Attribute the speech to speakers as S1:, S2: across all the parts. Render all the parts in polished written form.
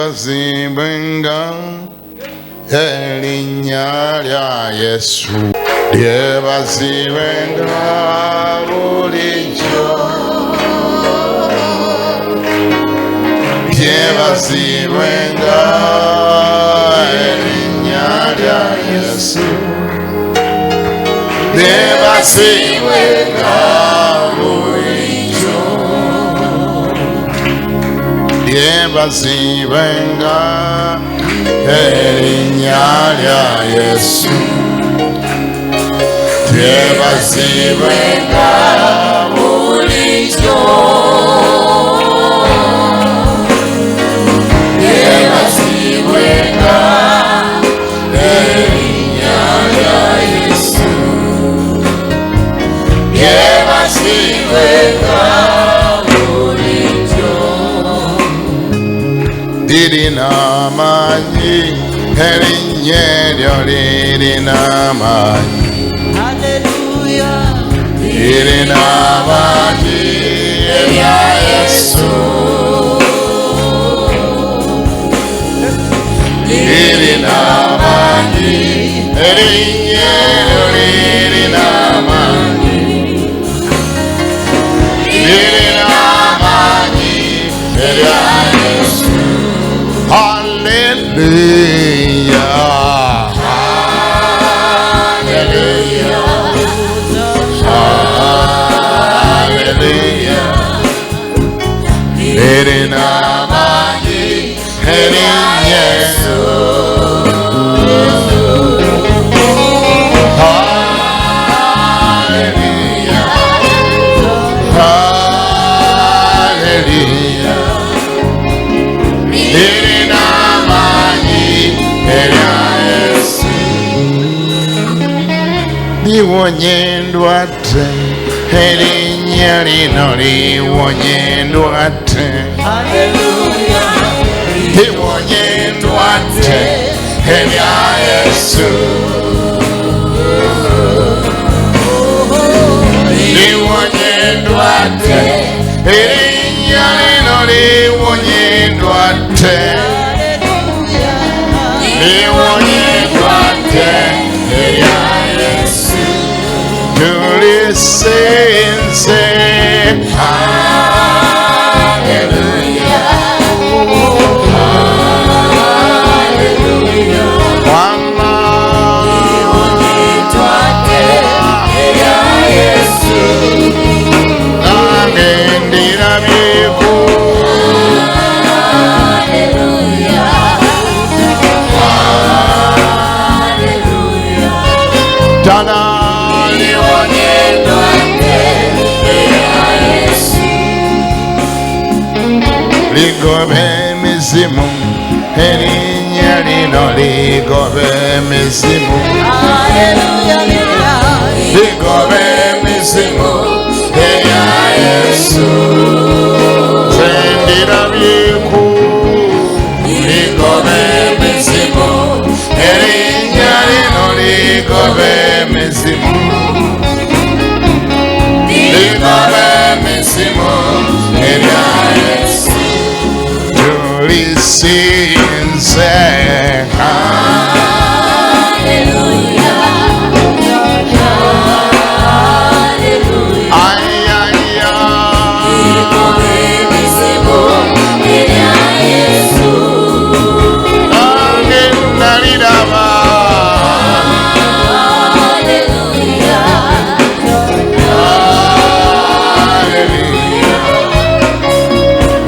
S1: Yeebazibwenga erinnya lya Yesu, lyebazibwenga bulijjo, lyebazibwenga erinnya lya Yesu, lyebazibwenga bulijjo, lyebazibwenga erinnya lya Yesu, lyebazibwenga bulijjo, lyebazibwenga erinnya lya Yesu, lyebazibwenga bulijjo. Lirina amaanyi, erinnya eryo lirina amaanyi, lirina amaanyi erya Yesu, lirina amaanyi, erinnya eryo lirina amaanyi, lirina amaanyi erya Yesu. Hallelujah, hallelujah, hallelujah. Lirina amaanyi erinnya Yesu. Hallelujah, hallelujah. Lirina amaanyi erya Yesu. Liwonye endwadde, erinnya lino liwonye endwadde, liwonye endwadde erya Yesu, liwonye endwadde, erinnya lino liwonye endwadde, liwonye endwadde erya Yesu. Tulisinze, hallelujah, hallelujah. Wama nange ndirabyeko, ddala ligoba emizimu, erinnya lino ligoba emizimu, ligoba emizimu erya Yesu. Nze ndirabyeko, ligoba emizimu, erinnya lino ligoba emizimu, ligoba emizimu erya Yesu. Tulisinze,
S2: Hallelujah, hallelujah.
S1: ay, ay, ay. Nange naliraba, hallelujah.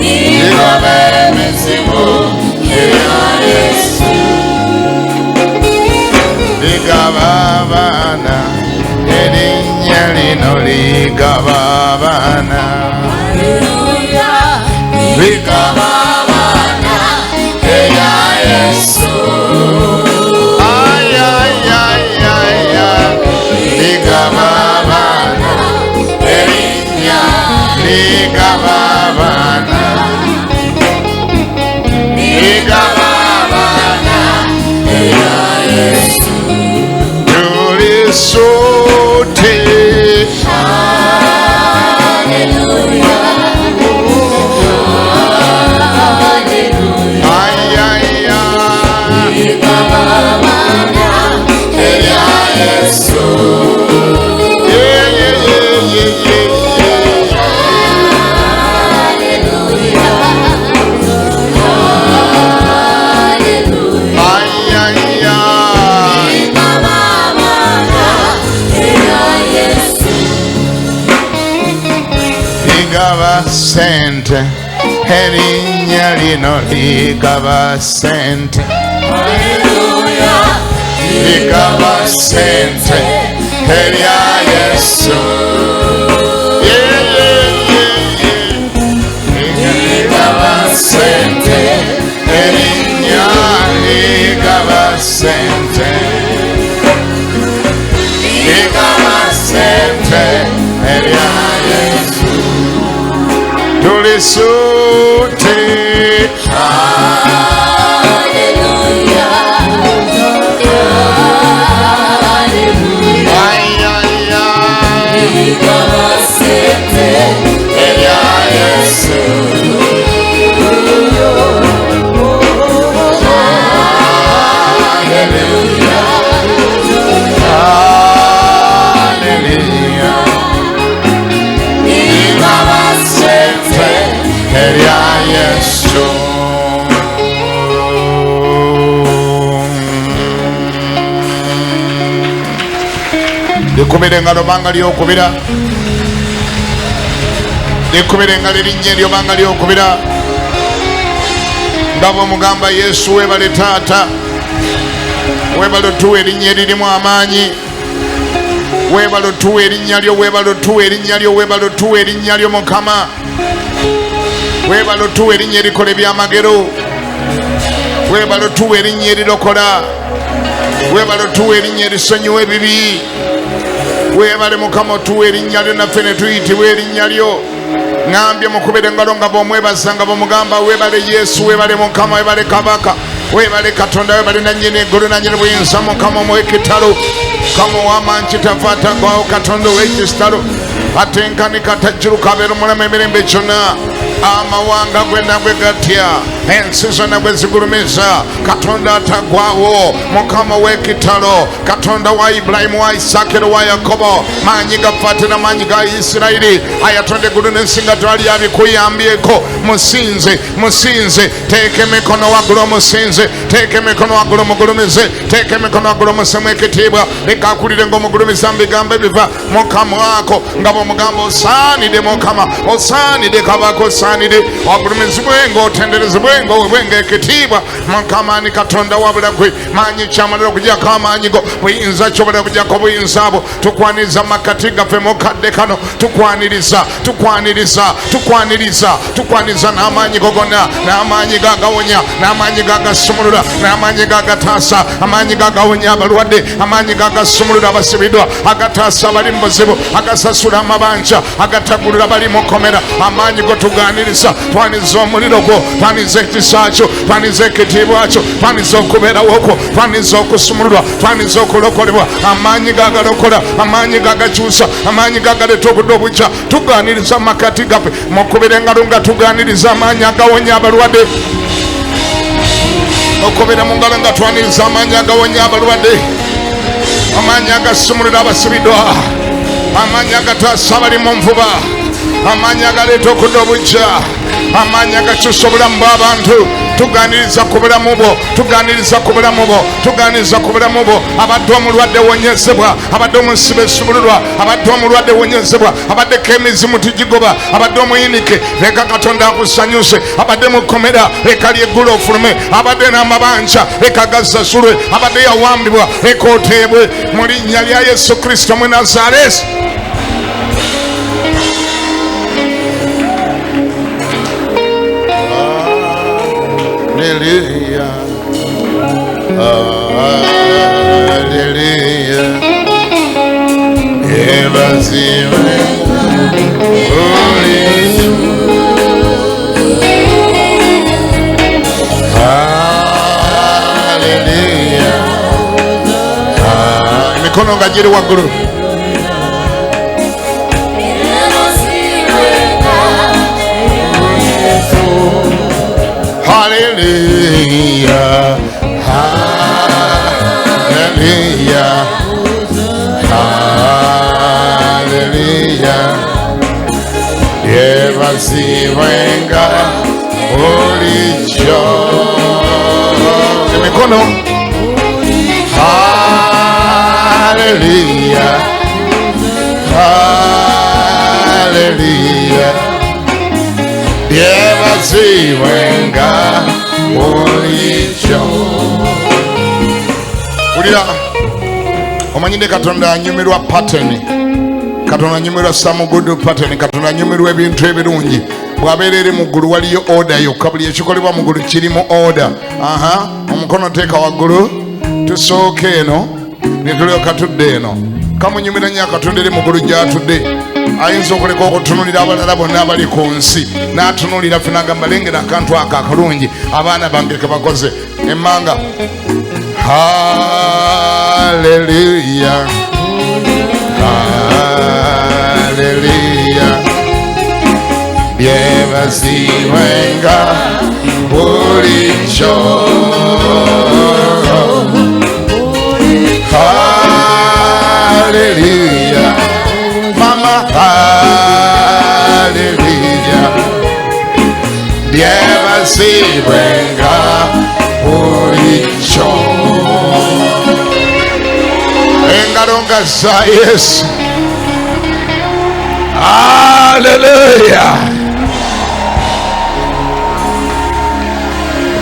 S1: Ligoba emizimu erya Yesu. Ligaba abaana, erinnya lino ligaba abaana, ligaba abaana erya Yesu. Ay, ay, ay, ay, ay. Ligaba abaana, erinnya ligaba abaana, ligaba abaana erya Yesu. Tulisute,
S2: Hallelujah, hallelujah.
S1: Ligaba sente, erinnya lino ligaba sente.
S2: Hallelujah.
S1: Ligaba sente, erya Yesu. Yeah, yeah, yeah, yeah. Ligaba sente, erinnya ligaba sente. Ligaba sente, erya Yesu. Tulisute.
S2: Hallelujah. Hallelujah.
S1: Ay, ay, ay.
S2: Ligaba sente,
S1: Erya Yesu. Hallelujah. Hallelujah.
S2: ligaba sente.
S1: Erya Yesu. Likubira engalo banga lyokubira, likubira engalo erinnya eryo banga lyokubira, nga bw'omugamba Yesu weebale taata, weebale otuwa erinnya eririmu amaanyi, weebale otuwa erinnya lyo, weebale otuwa erinnya lyo, weebale otuwa erinnya lyo Mukama, weebale otuwa erinnya erikola ebyamagero, weebale otuwa erinnya erirokola, weebale otuwa erinnya erisonyiwa ebibi, weebale Mukama otuwa erinnya lyo naffe ne tuyitibwa erinnya lyo. Ngambye mukubira engalo nga bw'omwebaza, nga bw'omugamba weebale Yesu, weebale Mukama, weebale Kabaka, weebale Katonda, weebale nannyini eggulu nannyini buyinza, Mukama ow'ekitalo, Mukama ow'amaanyi kitafa atagwawo, Katonda ow'ekitalo atenkanika tajjuluka abeera omulamu emirembe gyonna. Amawanga gwena gwe gatya, ensi zonna gwe zigulumiza, Katonda atagwawo, Mukama w'ekitalo, Katonda wa Ibulayimu, wa Isaaka era wa Yakobo, maanyi gaffe ate n'amaanyi ga Isirayiri, ayatonda eggulu n'ensi nga twali abikuyambyeko. Musinze, musinze, teeka emikono waggulu omusinze, teeka emikono waggulu omugulumize, teeka emikono waggulu omussemu ekitiibwa, leka akulire ng'omugulumiza mu bigambo ebiva mu kamwa ko, nga bw'omugamba osaanidde Mukama, osaanidde Kabaka, osaanidde ogulumizibwe ng'otenderezebwe ng'oweebwenga ekitiibwa. Mukama ni Katonda wabula gwe, maanyi kyamalira okuggyako amaanyi go, buyinza kyobala okuggyako obuyinza bwo. Tukwaniriza makati gaffe mukadde kano, tukwaniriza, tukwaniriza, tukwaniriza, tukwaniriza n'amaanyi go gonna, n'amaanyi go agawonya, n'amaanyi go agasumulula, n'amaanyi go agataasa, amaanyi go agawonya abalwadde, amaanyi go agasumulula abasibiddwa, agataasa abali mu buzibu, agasasula amabanja, agatagulula abali mu kkomera. Amaanyi go tugaaniriza, twaniriza omuliro gwo, twaniriza ekisa kyo, twaniriza ekitiibwa kyo, twaniriza okubeerawo kwo, twaniriza okusumululwa, twaniriza okulokolebwa. Amaanyi go agalokola, amaanyi go agakyusa, amaanyi go agaleeta obudde obukya, tugaaniriza mu makati gaffe. Mukubira engalo nga tugaaniriza amaanyi agawonya abalwadde, okubira mu ngalo nga twaniriza amaanyi agawonya abalwadde, amaanyi agasumulula abasibiddwa, amaanyi agataasa abali mu nvuba, amaanyi agaleeta okudda obujja, amaanyi agakyusa obulamu bw'abantu. Tugaaniriza ku bulamu bwo, tugaaniriza ku bulamu bwo, tugaaniriza ku bulamu bwo. Abadde omulwadde wonyezebwa, abadde omusibe sumululwa, abadde omulwadde wonyezebwa, abaddeko emizimu tugigoba, abadde omuyinike leka Katonda akusanyuse, abadde mukomera leka lyeggula ofulume, abadde n'amabanja leka gasasulwe, abadde yawambibwa leka oteebwe mu linnya lya Yesu Kristo mu Nazaresi. Hallelujah. Hallelujah. Yeebazibwe buli. Hallelujah. Emikono nga giri waggulu. Hallelujah. Hallelujah. Hallelujah. Yeebazibwenga bulijjo. Emikono. Hallelujah. Hallelujah. Lyebazibwenga bulijjo. Wulira, omanyidde Katonda anyumirwa pattern. Katonda anyumirwa some good pattern. Katonda anyumirwa ebintu ebirungi. Bw'abeera eri mu ggulu waliyo order yokka, buli ekikolebwa mu ggulu kiri mu order. Aha, omukono teeka waggulu, tusooke eno ne tulyoka tudde eno. Kamunyumira nnyo Akatonda eri mu ggulu gy'atudde. Ayinza okuleka okutunulira abalala bonna abali ku nsi n'atunulira ffe n'agamba, lengera akantu ako akalungi abaana bange ke bakoze. Emmanga, haleluya, haleluya, byebazibwenga bulijjo. Haleluya, mama, haleluya, byebazibwenga bulijjo. Engalo nga za Yesu. Haleluya.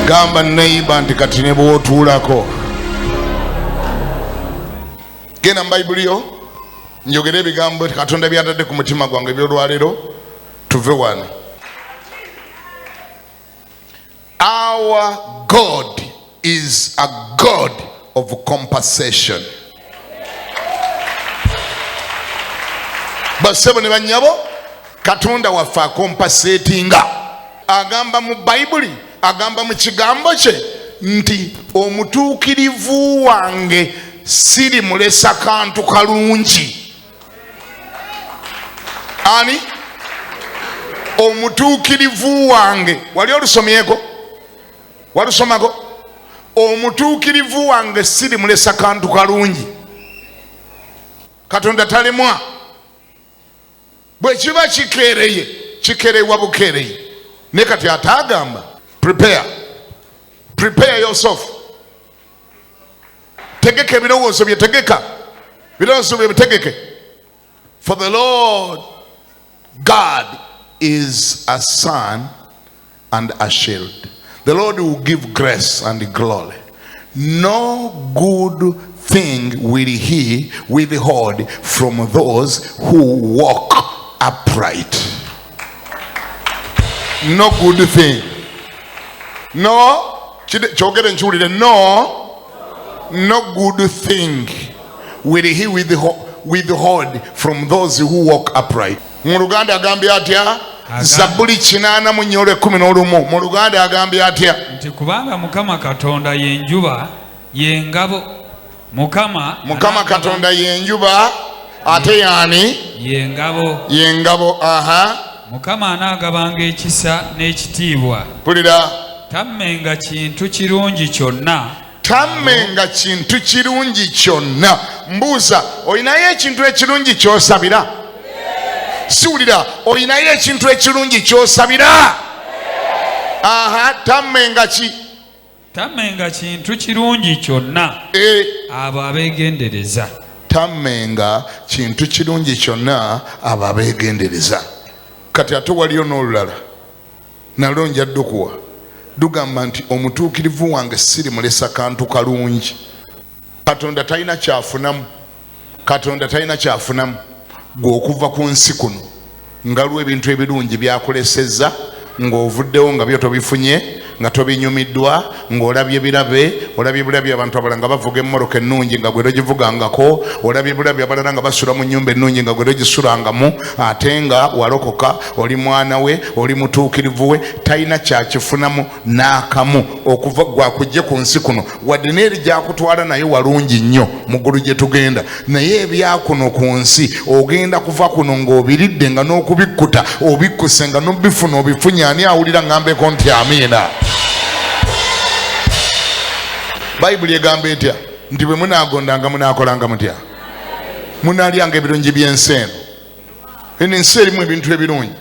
S1: Gamba neighbor nti kati ne bw'otuulako, genda mu Bayibuli yo, njogere ebigambo Katonda byatadde ku mutima gwange ebyolwaleero, tuve wano. Our God is a God of compensation. Bassebo ne bannyabo, Katonda waffe acompensatinga. Agamba mu Bayibuli, agamba mu kigambo kye nti omutuukirivu wange sirimulesa kantu kalungi. Ani omutuukirivu wange? Wali olusomyeko? Walusomako? Omutuukirivu wange sirimulesa kantu kalungi. Katonda talemwa. Bwe kiba kikeereye, kikeerewa bukeereye. Naye kati ate agamba prepare, prepare yourself. Tegeka ebirowoozo bye, tegeka birowoozo bye, bitegeke. For the Lord God is a sun and a shield. The Lord will give grace and glory. No good thing will he withhold from those who walk upright. No good thing. No, kyogere nkiwulire. No, no good thing will he withhold from those who walk upright. Mu Luganda agambye atya? Zabbuli 84:11, mu Luganda agambye atya?
S3: Nti kubanga Mukama Katonda y'enjuba, y'engabo, Mukama
S1: Mukama Katonda y'enjuba, ate yaani?
S3: Y'engabo.
S1: Y'engabo, aha.
S3: Mukama anaagabanga ekisa n'ekitiibwa.
S1: Pulira.
S3: Tammenga kintu kirungi kyonna.
S1: Tammenga kintu kirungi kyonna. Mbuuza, olinayo ekintu ekirungi kyosabira? Siwulira. Olinayo ekintu ekirungi kyosabira? Aha, tammenga ki?
S3: Tammenga kintu kirungi kyonna abo abeegendereza.
S1: Tammenga kintu kirungi kyonna abo abeegendereza. Kati ate waliyo n'olulala nalwo nja ddukuwa, lugamba nti omutuukirivu wange sirimulesa kantu kalungi. Katonda talina kyafunamu. Katonda talina kyafunamu gwe okuva ku nsi kuno nga lwo ebintu ebirungi byakulesezza ng'ovuddewo nga byo tobifunye, nga tobinyumiddwa, ng'olabye birabe, olabye bulabi abantu abalala nga bavuga emmoroka ennungi nga gwe togivugangako, olabye bulabi abalala nga basula mu nnyumba ennungi nga gwe togisulangamu, ate nga walokoka, oli mwana we, oli mutuukirivu we. Talina kyakifunamu n'akamu okuva gwakujje ku nsi kuno, wadde n'eri gyakutwala naye walungi nnyo mu ggulu gye tugenda. Naye ebyakuno ku nsi ogenda kuva kuno ng'obiridde, nga n'okubikkuta obikkuse, nga n'obifuna obifunye. Ani awulira? Ngambeko nti amiina. Bayibuli egamba etya? Nti bwe munaagondanga, munaakolanga mutya? Munaalyanga ebirungi by'ensi eno. Eno ensi erimu ebintu ebirungi.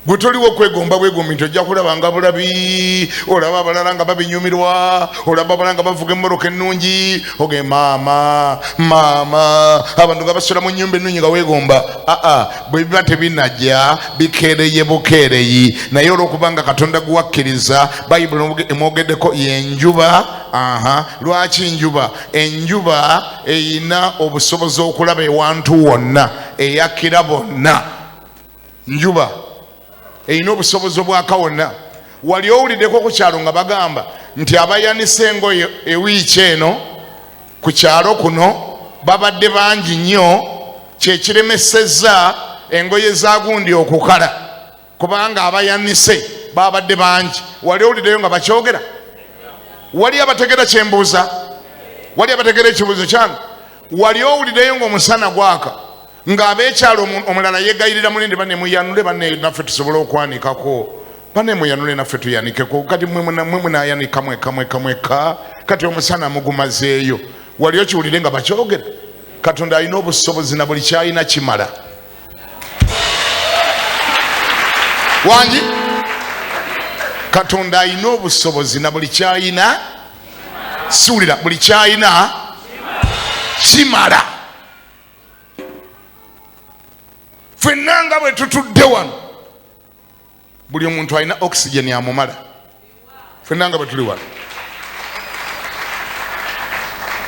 S1: Gwe toliwo kwegomba bwegombi nti ojja kulaba nga bulabi, olaba abalala nga babinyumirwa, olaba abalala nga bavuga emmoroka ennungi, oge maama maama, abantu nga basula mu nnyumba ennungi nga weegomba. Aa, bwe biba tebinajja bikeereye bukeereyi, naye olw'okuba nga Katonda gwewakkiriza, Bayibuli emwogeddeko y'enjuba. Aha, lwaki njuba? Enjuba eyina obusobozi okulaba ewantu wonna, eyakira bonna. Njuba erina obusobozi obwaka wonna. Wali owuliddeko ku kyalo nga bagamba nti abayanise engoye ewiiki eno ku kyalo kuno babadde bangi nnyo, kyekiremesezza engoye za gundi okukala kubanga abayanise babadde bangi? Wali owuliddeyo nga bakyogera? Wali abategera kyembuuza? Wali abategera ekibuuzo kyange? Wali owuliddeyo ng'omusana gwaka ng'abekyalo omulala yegayirira mulinde, bane muyanule, bane naffe tusobole okwanikako, bane muyanule naffe tuyanikeko, kati mwe munayanika mweka mweka mweka, kati omusana mugumazeeyo? Wali okiwulire nga bakyogera? Katonda alina obusobozi na buli kyalina kimala. Wangi, Katonda alina obusobozi na buli kyalina, siwulira, buli kyalina kimala. Ffenna nga bwe tutudde wano, buli omuntu alina oxygen amumala. Ffenna nga bwe tuli wano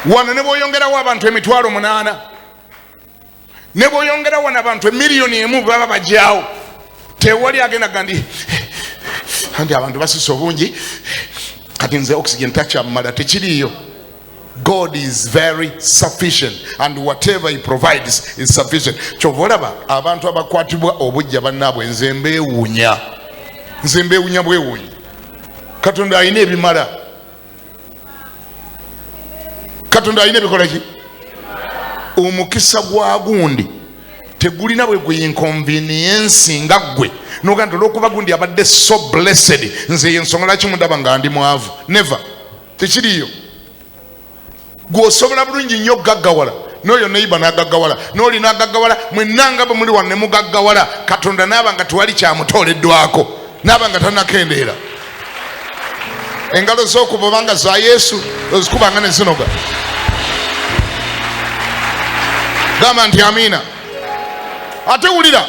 S1: wano, ne bw'oyongerawo abantu 800,000, ne bw'oyongerawo wano abantu 1,000,000 baba bajyawo, tewali agenda gandi anti abantu basuse obungi, kati nze oxygen takyamala. Tekiriiyo. God is very sufficient, and whatever he provides is sufficient. Kyova olaba abantu abakwatibwa obujja bannaabwe, nze mbeewuunya, nze mbeewuunya bwewuunya. Katonda alina ebimala. Katonda alina ebikola ki? Omukisa gwa gundi tegulina bwe guyinconvenience nga ggwe noga nti olwokuba gundi abadde so blessed, nze yensonga lwaki mundaba nga ndi mwavu. Never, tekiriyo. Gweosobola bulungi nnyo okugaggawala, n'oyo neiba n'agaggawala, n'oli n'agaggawala, mwenna nga bwe muli wano ne mugaggawala. Katonda naaba nga tewali kyamutooleddwako, naaba nga tanakendeera. Engalo z'okuba obanga za Yesu ozikubanga ne zinoga, gamba nti amiina. Ate wulira,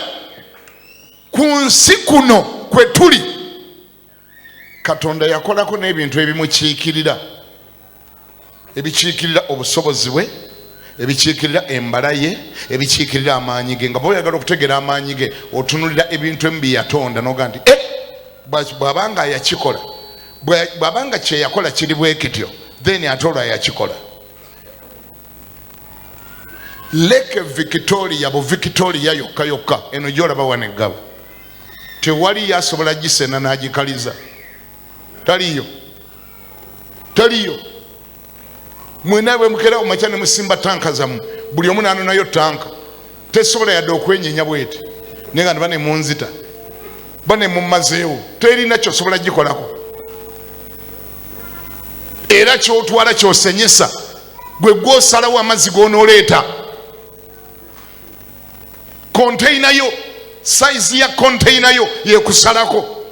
S1: ku nsi kuno kwe tuli, Katonda yakolako n'ebintu ebimukiikirira, ebikiikirira obusobozi bwe, ebikiikirira embala ye, ebikiikirira amaanyi ge. Nga bw'oyagala okutegeera amaanyi ge, otunulira ebintu ebimu bye yatonda n'ogaa nti bw'aba nga yakikola, bw'aba nga kye yakola kiri bwe kityo, then ate olwo yakikola. Lake Victoria, bu Victoria yokka yokka eno gy'olaba wano eggaba, tewali yasobola gisena n'agikaliza, taliyo, taliyo. Mwena bwe mukera omakya ne musimba tanka zammwe, buli omu n'anonayo tanka, tesobola yadde okwenyenya bweti, naye nga bane munzita, bane mummazeewo, terina kyosobola gikolako. Era kyotwala kyosenyesa, gwe gwosalawo amazzi g'onooleeta. Konteina yo, sayizi ya konteina yo yekusalako.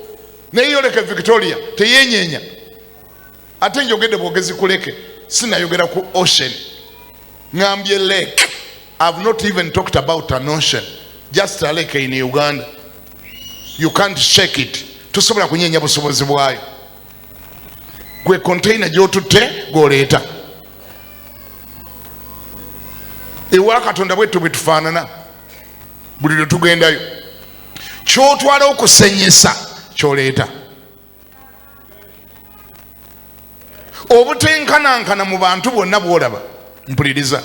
S1: Naye yoleke Victoria teyenyenya. Ate njogedde bwogezi ku lake, sinayogera ku ocean, ngambye lake. I've not even talked about an ocean, just a lake in Uganda. You can't shake it, tosobola kunyenya busobozi bwayo. Gwe container gyotutte gwoleeta ewa Katonda. Bwetyo bwe tufaanana buli lwe tugendayo, kyotwala okusenyesa kyoleeta. Obutenkanankana mu bantu bwonna bwolaba, mpuliriza,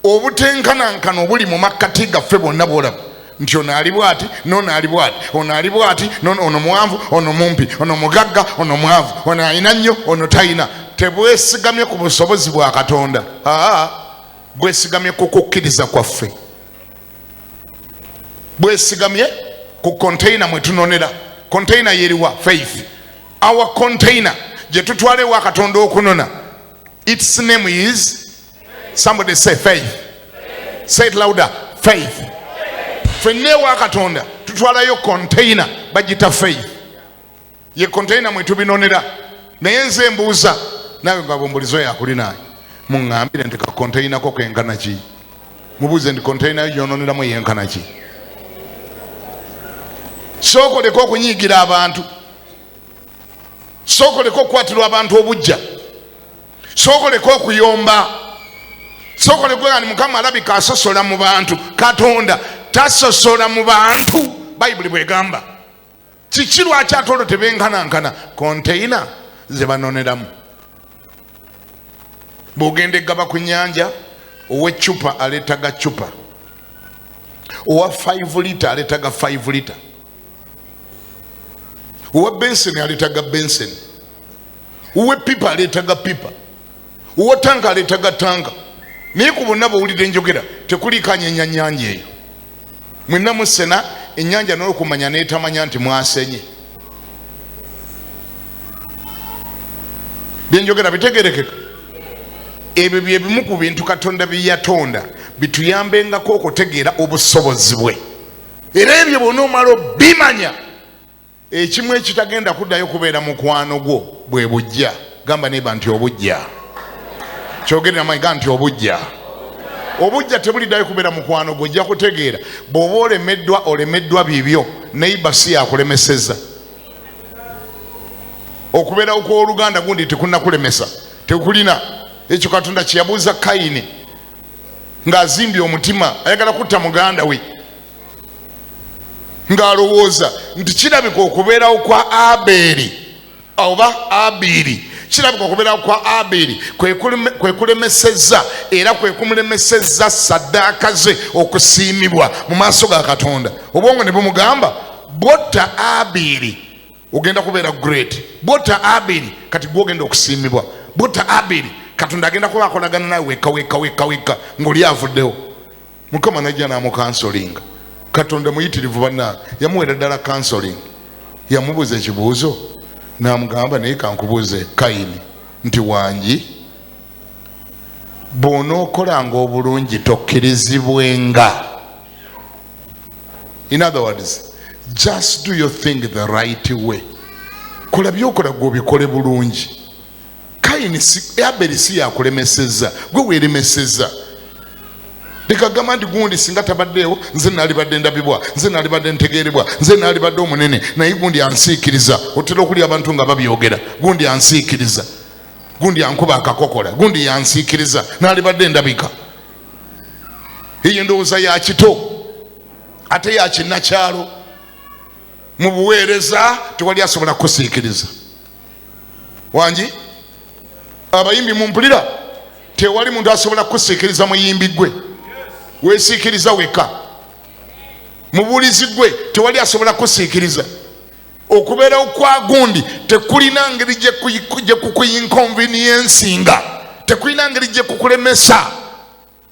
S1: obutenkanankana obuli mu makkati gaffe bwonna bwolaba nti ono ali bwati, nono ali bwati, ono ali bwati, ono muwanvu, ono mumpi, ono mugagga, ono mwavu, ono alina nnyo, ono talina, tebwesigamye ku busobozi bwa Katonda. Aa, bwesigamye ku kukkiriza kwaffe, bwesigamye ku container mwe tunonera. Container yeriwa? Faith. Our container gye tutwala ewa Katonda okunona, its name is, somebody say faith, say it louder, faith. Ffenna ewa Katonda tutwalayo container bagita faith, ye container mwe tubinonera. Naye nze mbuuza naawe nga bwombulizo yakulinaye, muŋŋambire nti ka container ko kenkana ki? Mubuuze nti container yo gyononeramu yenkana ki? Sooka oleke okunyiigira abantu, sooka oleke okukwatirwa abantu obujja, sooka oleke okuyomba, sooka oleke ni Mukama alabika asosola mu bantu. Katonda tasosola mu bantu, Bayibuli bwegamba. Kiki lwaki ate olwo tebenkanankana? Konteina ze banoneramu. Bw'ogenda eggaba ku nnyanja, ow'eccupa aleetaga ccupa, owa 5 lita aleetaga 5 lita, owa benseni aleetaga benseni, ow'epipa aleetaga pipa, owa tanka aleetaga tanka. Naye ku bonna bw'owulira enjogera tekuliiko anyenya nnyanja eyo. Mwenna musena ennyanja n'okumanya n'etamanya nti mwasenye. Byenjogera bitegerekeka? Ebyo bye bimu ku bintu Katonda bye yatonda bituyambengako okutegeera obusobozi bwe. Era ebyo bw'onoomala obimanya, ekimu ekitagenda kuddayo kubeera mukwano gwo bwe bujja. Gamba neiba nti obujja. Kyogere namaanyi, gamba nti obujja. Obujja tebuliddayo kubeera mukwano gwo. Ojja kutegeera bw'oba olemeddwa, olemeddwa bibyo, neiba si yakulemeseza. Okubeerawo kw'oluganda gundi tekunnakulemesa, tekulina. Ekyo Katonda kye yabuuza Kayini ng'azimbye omutima ayagala kutta muganda we, ng'alowooza nti kirabika okubeerawo kwa Abeeri oba Abiiri, kirabika okubeerawo kwa Abiiri kwe kulemesezza era kwe kumulemesezza saddaaka ze okusiimibwa mu maaso ga Katonda. Obwongo ne bumugamba bw'otta Abiiri ogenda kubeera great, bw'otta Abiiri kati gw'ogenda okusiimibwa, bw'otta Abiiri Katonda agenda kuba akolagana nawe wekka wekka wekka wekka ng'oli avuddewo. Mukama najja n'amukansolinga. Katonda muyitirivu bannange, yamuweera ddala kansoling. Yamubuuza ekibuuzo n'amugamba, naye kankubuuze Kayini nti wangi, bw'onookolanga obulungi tokkirizibwenga. In other words, just do your thing the right way. Kola byokola gwe obikole bulungi. Kayini si, Abeli si yakulemesezza, gwe weeremesezza. Leka gamba nti gundi singa tabaddeewo nze naalibadde ndabibwa, nze naalibadde ntegeerebwa, nze naalibadde omunene, naye gundi ansiikiriza. Otera okulya abantu nga babyogera, gundi ansiikiriza, gundi ankuba akakokola, gundi yansiikiriza, naalibadde ndabika. Eyo endowooza ya kito ate ya kinnakyalo. Mu buweereza tewali asobola kukusiikiriza. Wangi abayimbi mumpulira, tewali muntu asobola kukusiikiriza muyimbi gwe, weesiikiriza wekka. Mubuulizi gwe tewali asobola kukusiikiriza. Okubeerawo kwa gundi tekulina ngeri gye kukuinconveniencinga, tekulina ngeri gye kukulemesa.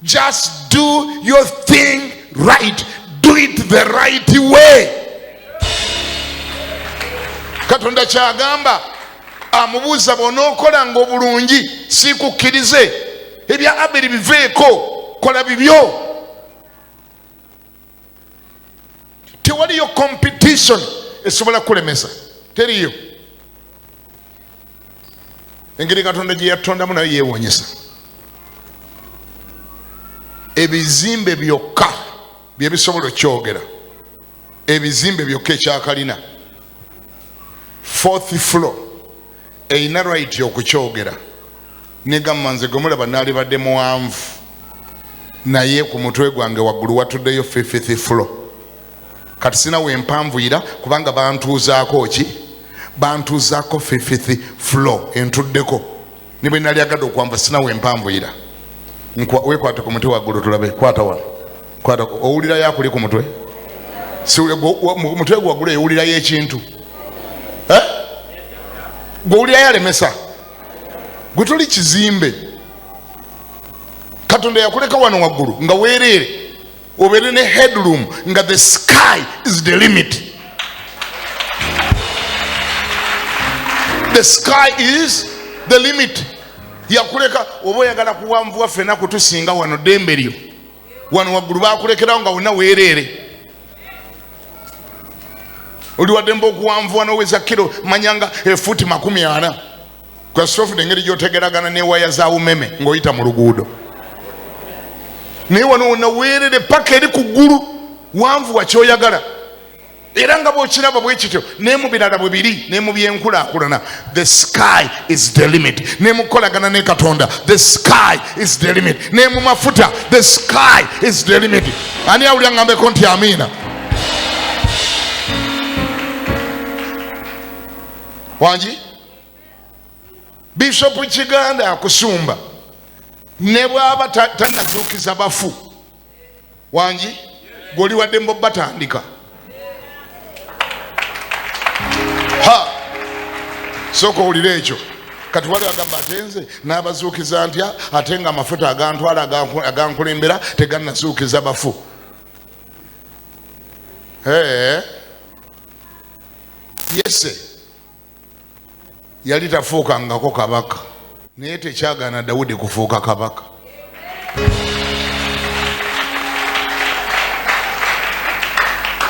S1: Just do your thing right, do it the right way. Katonda kyagamba amubuuza, bw'onookolanga obulungi siikukkirize, ebya Aberi biveeko, kola bibyo. Tewaliyo competition esobola kukulemesa, teriyo. Engeri Katonda gye yatondamu nayo yeewuunyisa. Ebizimbe byokka bye bisobola okyogera, ebizimbe byokka. Ekyakalina fourth floor erina right okukyogera, negamba nze gwe mulaba naalibadde muwanvu, naye ku mutwe gwange waggulu watuddeyo fifth floor. Kati sina wempanvuyira kubanga bantuuzaako ki? Bantuuzaako fifth floor entuddeko. Ne bwe nali agadde okwanva sina wempanvuyira. Weekwate ku mutwe waggulu tulabe, kwata wano, kwata. Owulirayo akuli ku mutwe? Mu mutwe gwe waggulu owulirayo ekintu? Eh? Gwe owulirayo alemesa? Gwe toli kizimbe. Katonda yakuleka wano waggulu nga weereere, obeere ne headroom nga the sky is the limit. The sky is the limit. Yakuleka oba oyagala kuwanvuwa, ffenna kutusinga wano ddembe lyo. Wano waggulu bakulekerawo nga wonna weereere. Oli waddembe okuwanvuwa n'oweza kiro manyanga efuuti 40. Kasita engeri gy'otegeragana ne waya za umeme ng'oyita mu luguudo. Naye wano wonna weerere paka eri ku ggulu, wanvuwa ky'oyagala. Era nga bw'okiraba bwe kityo ne mu birala bwe biri, ne mu by'enkulaakulana, the sky is the limit. Ne mu kukolagana ne Katonda, the sky is the limit. Ne mu mafuta, the sky is the limit. Ani awulira ngambeko nti amiina? Wangi? Bishop Kiganda akusumba ne bw'aba tannazuukiza bafu. Wangi? Gw'oli wadde mbo batandika. Ha! Sooka owulire ekyo. Kati wali agamba ate nze n'abazuukiza ntya ate nga amafuta agantwala agankulembera tegannazuukiza bafu. Hey. Yese yali tafuukangako kabaka, naye tekyagaana Dawudi kufuuka kabaka.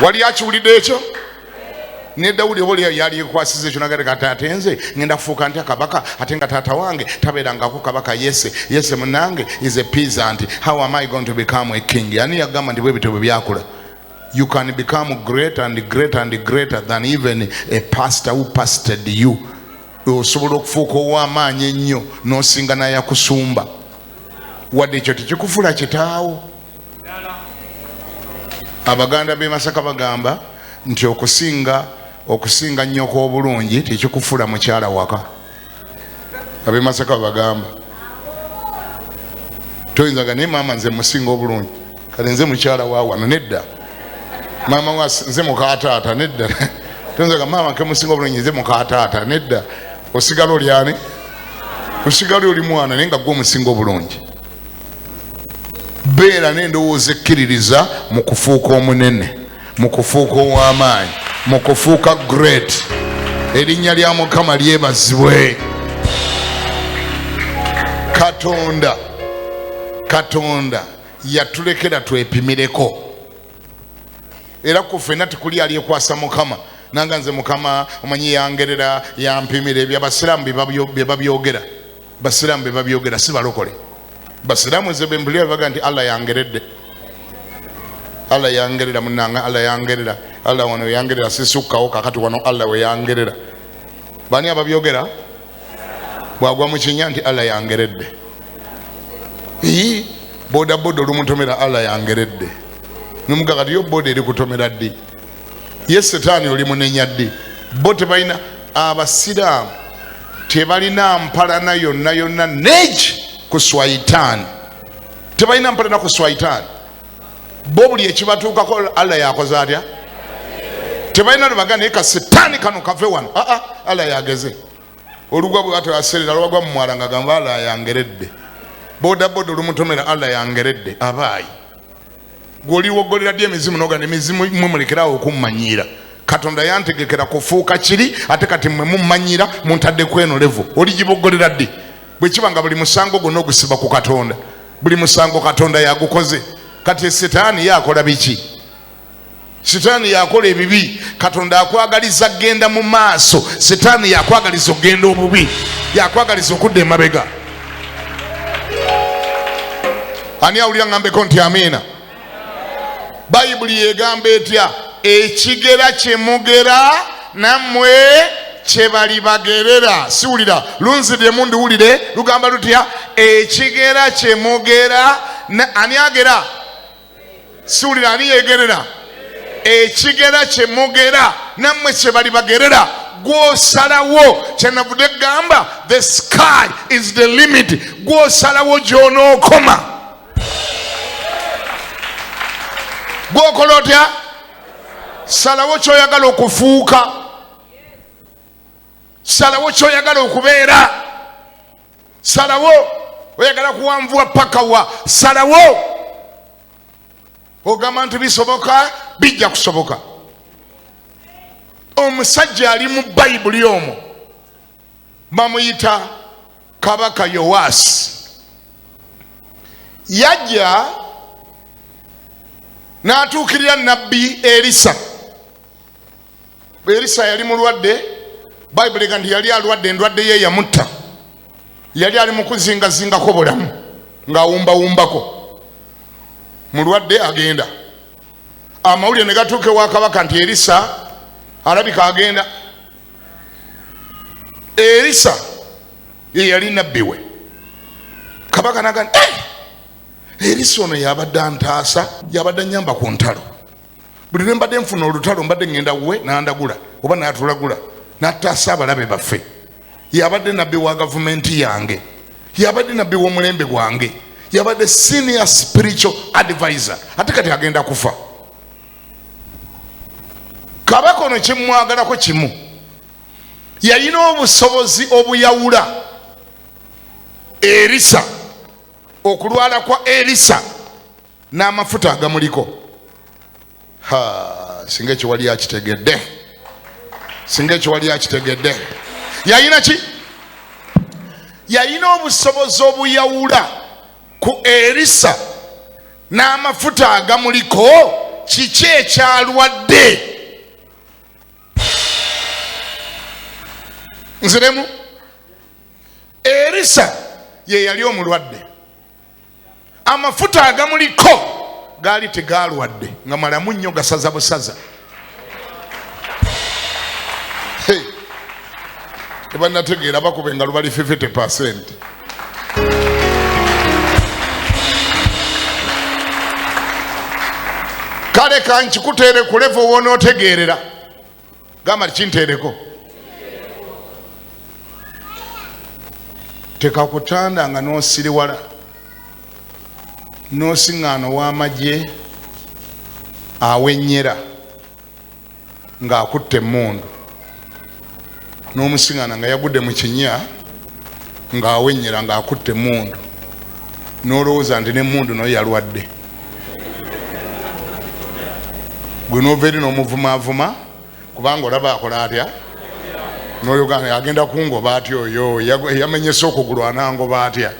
S1: Wali akiwulidde ekyo? Ne Dawudi oba oli yali yekwasiza ekyo nagamba kati ate nze ngenda kufuuka ntya kabaka ate nga taata wange tabeerangako kabaka. Yese, Yese munnange is a peasant. How am I going to become a king? Ani yagamba nti bwe bityo bwe byakula? You can become great and great and greater than even a pastor who pastored you. Osobola okufuuka ow'amaanyi ennyo n'osinga n'ayakusumba. Wadde ekyo tekikufuula kitaawo. Abaganda b'e Masaka bagamba nti okusinga nnyoko obulungi tekikufuula mukyala waka. Ab'e Masaka bagamba. Toyinzaga naye maama nze musinga obulungi, kale nze mukyala wa wano, nedda. Maama wa nze muka taata, nedda. Toyinzaga maama nke musinga obulungi nze muka taata, nedda. Osigala oli ani? Osigala oli mwana naye nga gwe omusinga obulungi. Beera n'endowooza ekkiririza mu kufuuka omunene, mu kufuuka ow'amaanyi, mu kufuuka great. Erinnya lya Mukama lyebazibwe. Katonda yatulekera twepimireko. Era ku ffenna tekuli alyekwasa Mukama. Nanga nze Mukama omanyi yangerera, yampimira. Ebyo abasiraamu bye babyogera. Basiraamu bye babyogera, si balokole. Basiraamu nze bwe mpulira baga nti Allah yangeredde. Allah yangerera munnanga, Allah yangerera. Allah wano yangerera, sisukkawo kakati wano Allah we yangerera. Bani ababyogera? Bw'agwa mu kinnya nti Allah yangeredde. Ii, boda boda olumutomera Allah yangeredde. Nomuga kati yo boda eri kutomera ddi? Ye setaani oli munenya ddi? Bo tebalina, abasiraamu tebalina mpalana yonna yonna neji ku swaitaani. Tebalina mpalana ku swaitaani. Bo buli ekibatuukako Allah yakoze atya? Tebalina lwe naye ka setaani kano kave wano. Aa, Allah yageze. Olugwa bwe batyo aserera lwagwa mu mwala nga gamba Allah yangeredde. Boda boda olumutomera Allah yangeredde. Abaayi. Gw'oli woggolera ddi emizimu n'ogamba emizimu mmwe mulekerawo okummanyiira. Katonda yantegekera kufuuka kiri ate kati mmwe mummanyiira muntadde ku eno level. Oligiboggolera ddi? Bwe kiba nga buli musango gwonna ogusiba ku Katonda, buli musango Katonda yagukoze. Kati setaani ye akola biki? Setaani yakola ebibi. Katonda akwagaliza kugenda mu maaso, setaani yakwagaliza okugenda obubi, yakwagaliza okudda emabega. Ani awulira ngambeko nti amiina? Bayibuli yegamba etya? Ekigera kye mugera nammwe kye balibagerera. Siwulira lunziddemu ndiwulire. Lugamba lutya? Ekigera kye mugera ani agera? Siwulira ani yegerera? Ekigera kye mugera nammwe kye balibagerera. Gw'osalawo, kyenavudde gamba the sky is the limit. Gw'osalawo gy'onookoma. Gw'okola otya? Salawo ky'oyagala okufuuka, salawo ky'oyagala okubeera, salawo oyagala kuwanvuwa paka wa, salawo. Ogamba nti bisoboka, bijja kusoboka. Omusajja ali mu Bayibuli omwo bamuyita Kabaka Yowaasi. Yajja n'atuukirira Nabbi Erisa. Erisa yali mulwadde, Bayibuli ega nti yali alwadde, endwadde ye yamutta. Yali ali mu kuzingazingako bulamu ng'awumbawumbako, mulwadde agenda. Amawulire ne gatuuka ewa kabaka nti Erisa alabika agenda. Erisa ye yali nabbi we. Kabaka naga nti, Erisa ono yabadde antaasa, yabadde annyamba ku ntalo. Buli lwe mbadde nfuna olutalo mbadde ŋŋenda wuwe n'andagula oba n'atulagula n'ataasa abalabe baffe. Yabadde nabbi wa gavumenti yange, yabadde nabbi w'omulembe gwange, yabadde senior spiritual advisor, ate kati agenda kufa. Kabaka ono kyemmwagalako kimu, yalina obusobozi obuyawula Erisa, okulwala kwa Erisa n'amafuta agamuliko. Ha, singa ekyo wali akitegedde, singa ekyo wali akitegedde. Yalina ki? Yalina obusobozi obuyawula ku Erisa n'amafuta agamuliko kiki ekyalwadde. Nziremu, Erisa ye yali omulwadde, amafuta agamuliko gaali tegalwadde, nga malamu nnyo, gasaza busaza. Tebanategeera, bakuba engalo bali 50%. Kale kankikuteere ku level w'onootegeerera, gamba kinteereko. Tekakutanda nga n'osiriwala n'osiŋŋaana ow'amagye awennyera ng'akutte emmundu, n'omusiŋŋaana nga yagudde mu kinnya ng'awennyera ng'akutte emmundu, n'olowooza nti n'emmundu nayo yalwadde. Gwe n'ova eri n'omuvumaavuma kubanga olaba akola atya, n'oyoga agenda kungoba atya oyo yamenyese okugulu, anangoba atya?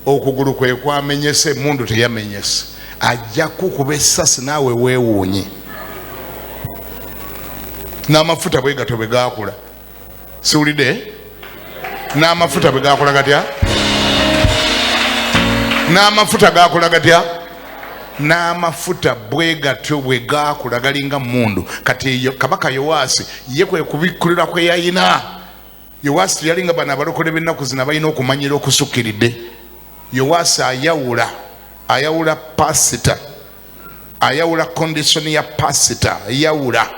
S1: Okugulu kwe kwamenyese, emmundu teyamenyese. Ajja kukuba essasi naawe weewuunye. N'amafuta bwe gatyo bwe gaakula. Siwulidde? N'amafuta bwe gaakula gatya? N'amafuta gaakula gatya? N'amafuta bwe gatyo bwe gaakula galinga mmundu. Kati eyo kabaka Yowaasi ye kwe kubikkulirwa kwe yalina. Yowaasi teyalinga bano abalokole b'ennaku zino abalina okumanyira okusukkiridde. Yowaasi ayawula, ayawula pasita, ayawula kondisoni ya pasita, ayawula,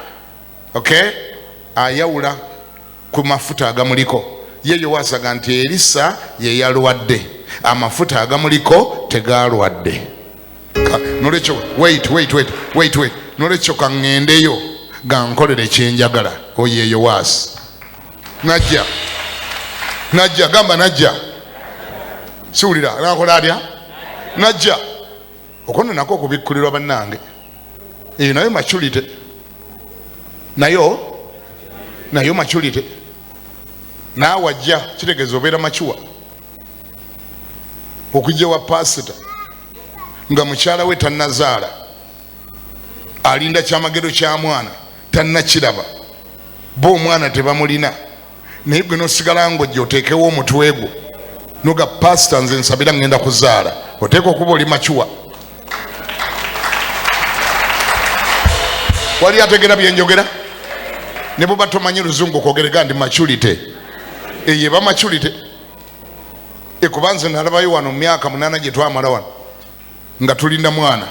S1: okay? Ayawula ku mafuta agamuliko. Ye Yowaasi aga nti Erisa ye yalwadde, amafuta agamuliko tegalwadde. Nolwekyo, wait, wait, wait, wait, wait. Nolwekyo kaŋŋendeyo gankolere kyenjagala. Oyo ye Yowaasi. Najja, najja, gamba najja. Siwulira, nakola atya? Najja. Okwo nno nako okubikkulirwa bannange. Eyo nayo maturity. Nayo, nayo maturity. Naawe ajja, kitegeeza obeera mature. Okujja wa pasita nga mukyala we tannazaala, alinda kyamagero kya mwana tannakiraba, bo omwana tebamulina, naye gwe n'osigala ng'ojja oteekewo omutwe gwo noga pasita nze nsabira ngenda kuzaala, oteeka okuba oli macuwa. Wali ategera byenjogera? Ne bw'oba tomanyi luzungu kwogerega ndi maturity. Eyo eba maturity. Ekuba nze nalabayo wano mu myaka 8 gye twamala wano nga tulinda mwana,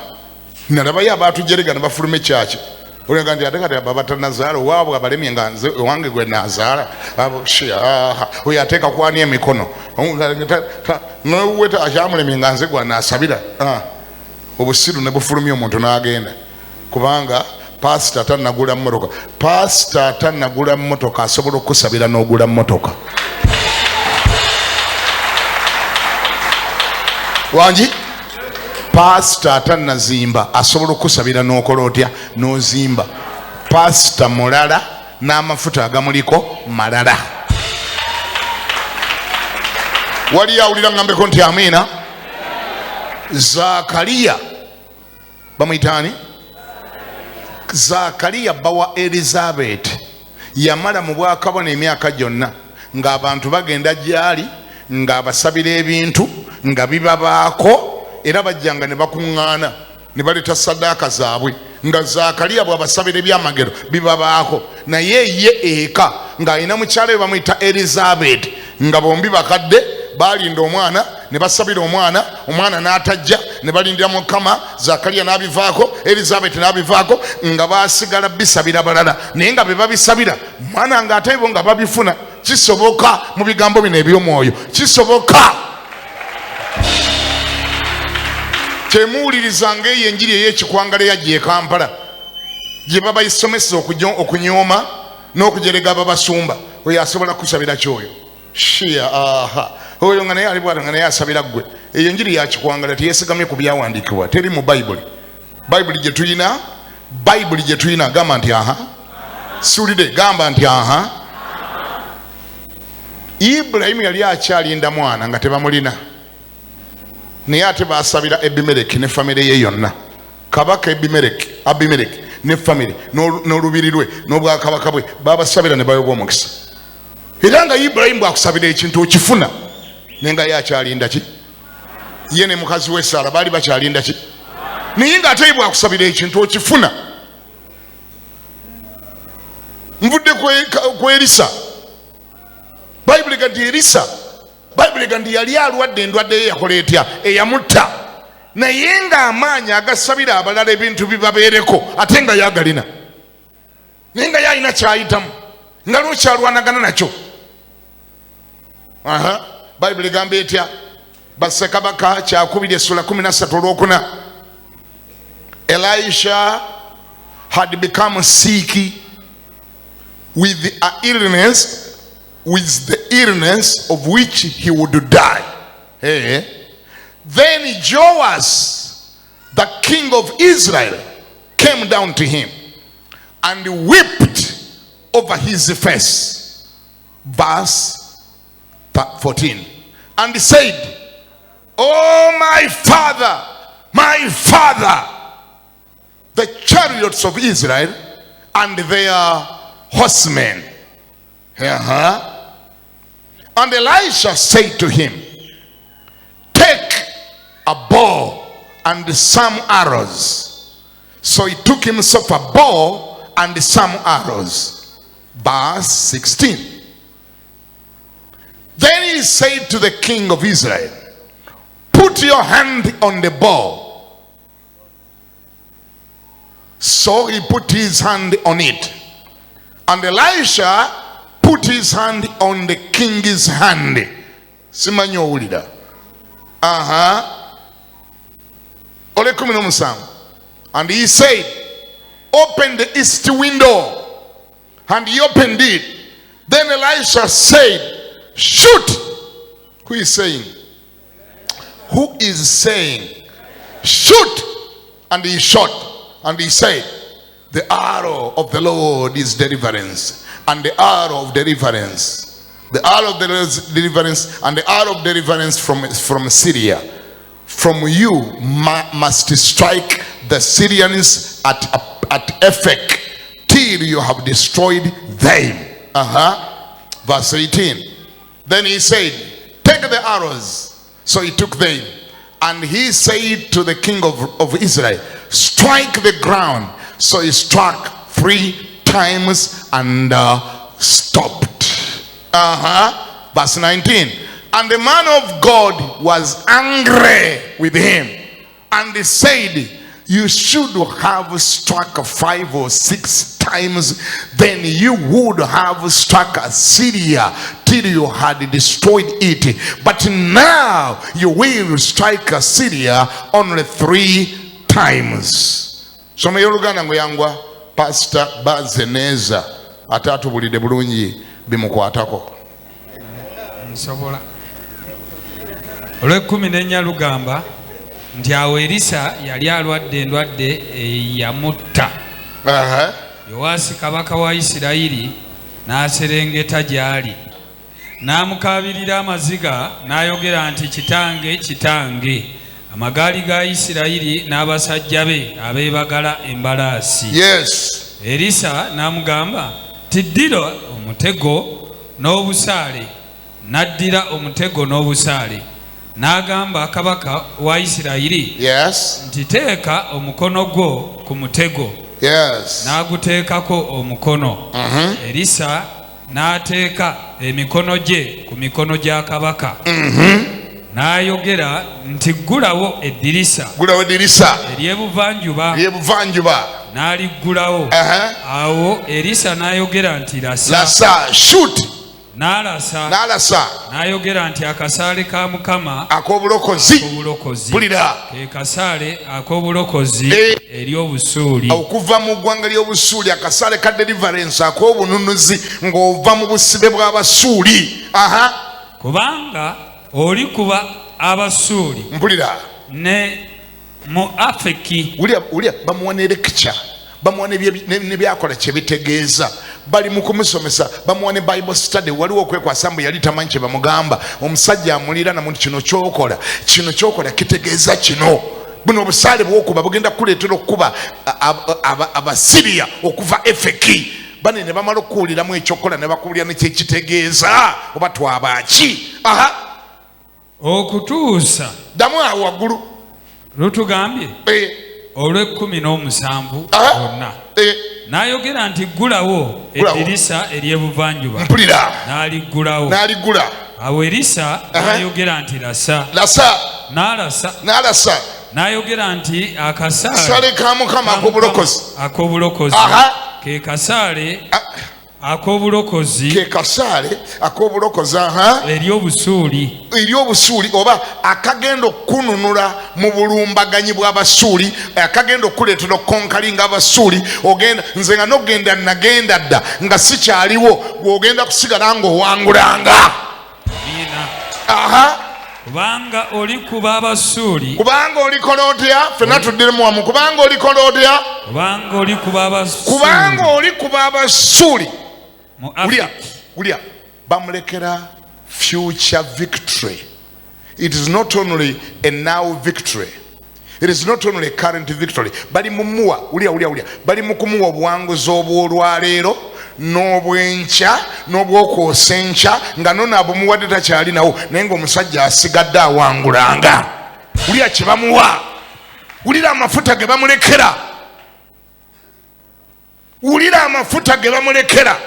S1: nalabayo abaatujerega ne bafuluma ekyaki. Olenga nti ate kati abo abatanazaala owaabwe abalemye nga nze owange gwe nazaala, abo shi, aha, oyo ateeka kwani emikono noweta akyamulemye nga nze gwanaasabira. Obusiru ne bufulumya omuntu n'agenda, kubanga pasita tannagula mmotoka. Pasita tannagula mmotoka asobola okukusabira n'ogula mmotoka. Wangi? Pasita tannazimba asobola okukusabira n'okola otya? N'ozimba. Pasita mulala n'amafuta agamuliko malala. Waliyo awulira ngambeko nti amiina? Zakariya bamuyita ani? Zakariya bba wa Elizabeth. Yamala mu bwakabona emyaka gyonna ng'abantu bagenda gy'ali ng'abasabira ebintu nga bibabaako, era bajjanga ne bakuŋŋaana ne baleeta saddaaka zaabwe nga Zaakaliya bw'abasabira ebyamagero bibabaako. Naye ye eka ng'alina mukyala we bamuyita Elizabeth, nga bombi bakadde, balinda omwana ne basabira omwana, omwana n'atajja, ne balindira Mukama. Zakariya n'abivaako, Elizabeth n'abivaako, nga basigala bisabira balala, naye nga be babisabira mwana nga ate bo nga babifuna. Kisoboka mu bigambo bino eby'omwoyo, kisoboka. Temuwulirizanga eyo enjiri ey'ekikwangala eyajja e Kampala gye babayisomesa okunyooma n'okujerega ababasumba. Oyo asobola kukusabira kyoyo shia aha oyo nga naye ali bwata nga naye asabira ggwe. Eyo enjiri ya kikwangala, teyesigamye ku byawandiikibwa, teri mu Bayibuli. Bayibuli gye tulina, Bayibuli gye tulina gamba nti aha, siwulire, gamba nti aha. Ibulayimu yali akyalinda mwana nga tebamulina, naye ate basabira Ebimereki ne famire ye yonna. Kabaka Abimereki ne famire n'olubiri lwe n'obwakabaka bwe babasabira ne bayoba omukisa. Era nga Ibulayimu bwakusabira ekintu okifuna, naye nga ye akyalinda ki? Ye ne mukazi we Saala baali bakyalinda ki? Naye nga ate ye bwakusabira ekintu okifuna. Nvudde ku Erisa. Bayibuli ega nti Erisa, Bayibuli ega nti yali alwadde endwadde ye yakola etya eyamutta, naye ng'amaanyi agasabira abalala ebintu bibabeereko ate nga yagalina, naye nga yalina kyayitamu nga lwokyalwanagana nakyo. Aha, Bayibuli egamba etya? Bassekabaka kyakubiri essula 13 olwokuna. Elisha had become sick with a illness, with the illness of which he would die. Hey. Then Joash, the king of Israel, came down to him and wept over his face. Verse 14. And he said, Oh my father, my father, the chariots of Israel and their horsemen. And Elisha said to him, Take a bow and some arrows. So he took himself a bow and some arrows. Verse 16. Then he said to the king of Israel, Put your hand on the bow. So he put his hand on it. And Elisha put his hand on the king's hand. Simanyi owulira. Aha. Ole 17. And he said, Open the east window. And he opened it. Then Elisha said, Shoot. Who is saying? Who is saying? Shoot. And he shot. And he said, The arrow of the Lord is deliverance, and the arrow of deliverance, the arrow of deliverance, and the arrow of deliverance from Syria. From you must strike the Syrians at Aphek till you have destroyed them. Verse 18. Then he said, Take the arrows. So he took them. And he said to the king of Israel, Strike the ground. So he struck 3 times and stopped. Verse 19. And the man of God was angry with him. And he said, You should have struck 5 or 6 times, then you would have struck Assyria till you had destroyed it. But now you will strike Assyria only 3 times. Soma y'Oluganda ngo yangwa Pastor Bazeneza ate atubulidde bulungi bimukwatako.
S3: Nsobola. Olw'ekkumi n'ennya lugamba nti awo Erisa yali alwadde endwadde eyamutta. Yowaasi kabaka wa Isirayiri n'aserengeta gy'ali n'amukaabirira amaziga n'ayogera nti, Kitange, kitange, amagaali ga Isirayiri n'abasajja be abeebagala embalaasi. Erisa n'amugamba Nti ddira omutego n'obusaale. N'addira omutego n'obusaale. N'agamba kabaka wa Isirayiri nti teeka omukono gwo ku mutego. N'aguteekako omukono. Erisa n'ateeka emikono gye ku mikono gya kabaka. N'ayogera nti ggulawo eddirisa.
S1: Ggulawo eddirisa.
S3: Ery'ebuvanjuba.
S1: Ery'ebuvanjuba.
S3: N'aliggulawo. Awo Erisa n'ayogera nti lasa.
S1: Lasa, shoot.
S3: N'alasa.
S1: N'alasa.
S3: N'ayogera nti akasaale ka Mukama
S1: ak'obulokozi.
S3: Ak'obulokozi.
S1: Mpulira.
S3: Ke kasaale ak'obulokozi eri Obusuuli.
S1: Okuva mu ggwanga ly'Obusuuli, akasaale ka deliverance ak'obununuzi ng'ova mu busibe bw'Abasuuli. Aha.
S3: Kubanga olikuba Abasuuli.
S1: Mpulira.
S3: Ne mu Afeki.
S1: Wulira, wulira, bamuwa ne lecture, bamuwa ne byakola kye bitegeeza. Bali mu kumusomesa, bamuwa ne Bible study. Waliwo okwekwasa mbu yali tamanyi kye bamugamba. Omusajja amulira namu nti kino kyokola, kino kyokola kitegeeza kino. Buno obusaale bwokuba bugenda kukuleetera okukuba Abasiriya okuva Efeki. Bane ne bamala okukuwuliramu ekyokukola ne bakuwulira ne kyekitegeeza oba twabaaki. Aha.
S3: Okutuusa
S1: ddamu awo waggulu.
S3: Lutugambye olw'ekkumi n'omusanvu bonna. N'ayogera nti ggulawo eddirisa ery'ebuvanjuba.
S1: Mpulira.
S3: N'aliggulawo.
S1: N'aliggula.
S3: Awo Erisa n'ayogera nti lasa.
S1: Lasa.
S3: N'alasa.
S1: N'alasa.
S3: N'ayogera nti akasaale
S1: Sale ka Mukama ak'obulokozi.
S3: Ak'obulokozi. Ke kasaale ak'obulokozi.
S1: Ke kasaale ak'obulokozi, aha.
S3: Eri Obusuuli.
S1: Eri Obusuuli, oba akagenda okukununula mu bulumbaganyi bw'Abasuuli, akagenda okukuleetera okukonkalinga Abasuuli. Ogenda nze nga n'okugenda nagenda dda nga sikyaliwo, gw'ogenda kusigala ng'owangulanga.
S3: Amiina.
S1: Aha.
S3: Kubanga olikuba Abasuuli.
S1: Kubanga olikola otya? Ffenna tuddiremu wamu. Kubanga olikola otya?
S3: Kubanga olikuba Abasuuli.
S1: Kubanga olikuba Abasuuli.
S3: Mu
S1: Wulya,
S3: Afeki.
S1: wulya, bamulekera future victory. It is not only a now victory. It is not only a current victory. Bali mumuwa, wulya, wulya, wulya. Bali mu kumuwa obuwanguzi obw'olwaleero n'obwenkya n'obwokwosa enkya, nga nono abumuwadde takyali nawo, naye ng'omusajja asigadde awangulanga. Wulya kye bamuwa. Wulira amafuta ge bamulekera. Wulira amafuta ge bamulekera.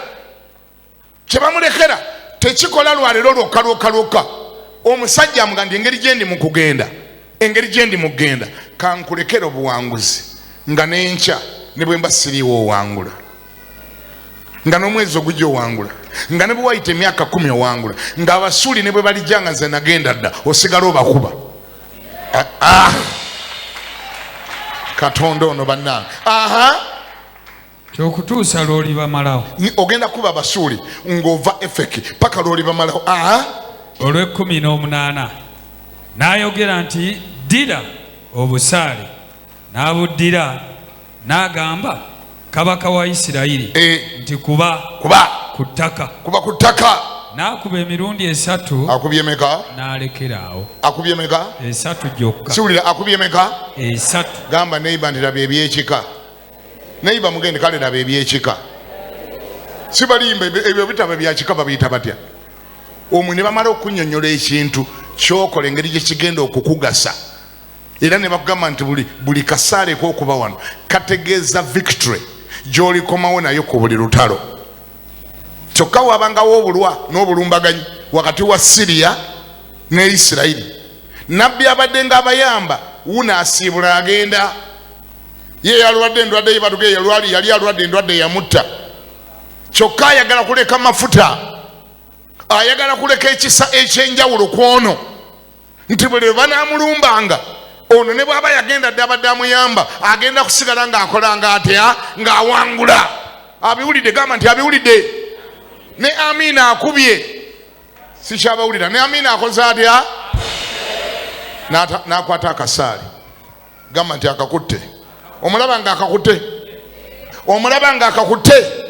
S1: Kye bamulekera tekikola lwaleero lwokka lwokka lwokka. Omusajja amuga nti engeri gye ndi mu kugenda, engeri gye ndi mu kugenda, kankulekere obuwanguzi nga n'enkya ne bwe mba siriiwo owangula, nga n'omwezi ogujja owangula, nga ne bwe wayita emyaka 10 owangula, ng'Abasuuli ne bwe balijja nga nze nagenda dda osigala obakuba. Katonda ono bannange. Aha.
S3: Kyokutuusa lw'olibamalawo.
S1: Ogenda kuba Abasuuli ng'ova Efeki paka lw'olibamalawo. Aha.
S3: Olw'ekkumi n'omunaana n'ayogera nti ddira obusaale, n'abuddira, n'agamba kabaka wa Isirayiri nti kuba
S1: Kuba.
S3: ku ttaka.
S1: Kuba ku ttaka.
S3: N'akuba emirundi 3.
S1: Akubye meka?
S3: N'alekera awo.
S1: Akubye meka?
S3: 3 gyokka.
S1: Siwulira, akubye meka?
S3: 3.
S1: Gamba neighbor nti laba ebyekika. Neighbor mugende kale laba ebyekika. Si balimba, ebyo bitabo bya kika babiyita batya? Omwo ne bamala okunnyonnyola ekintu ky'okola engeri gye kigenda okukugasa. Era ne bakugamba nti buli kasaale k'okuba wano kategeeza victory gy'olikomawo nayo ku buli lutalo. Kyokka wabangawo obulwa n'obulumbaganyi wakati wa Syria ne Isirayiri. Nabbi abadde ng'abayamba wuno asiibula agenda. Ye yalwadde endwadde ye batuge yalwali, yali alwadde endwadde yamutta. Kyokka ayagala kuleka mafuta, ayagala kuleka ekisa eky'enjawulo ku ono, nti buli lwe banaamulumbanga ono ne bw'aba yagenda dda abadde amuyamba, agenda kusigala ng'akola ng'atya, ng'awangula. Abiwulidde, gamba nti abiwulidde. Ne Amina akubye, sikyabawulira. Ne Amina akoze atya? N'akwata akasaale, gamba nti akakutte. Omulaba ng'akakutte, omulaba ng'akakutte.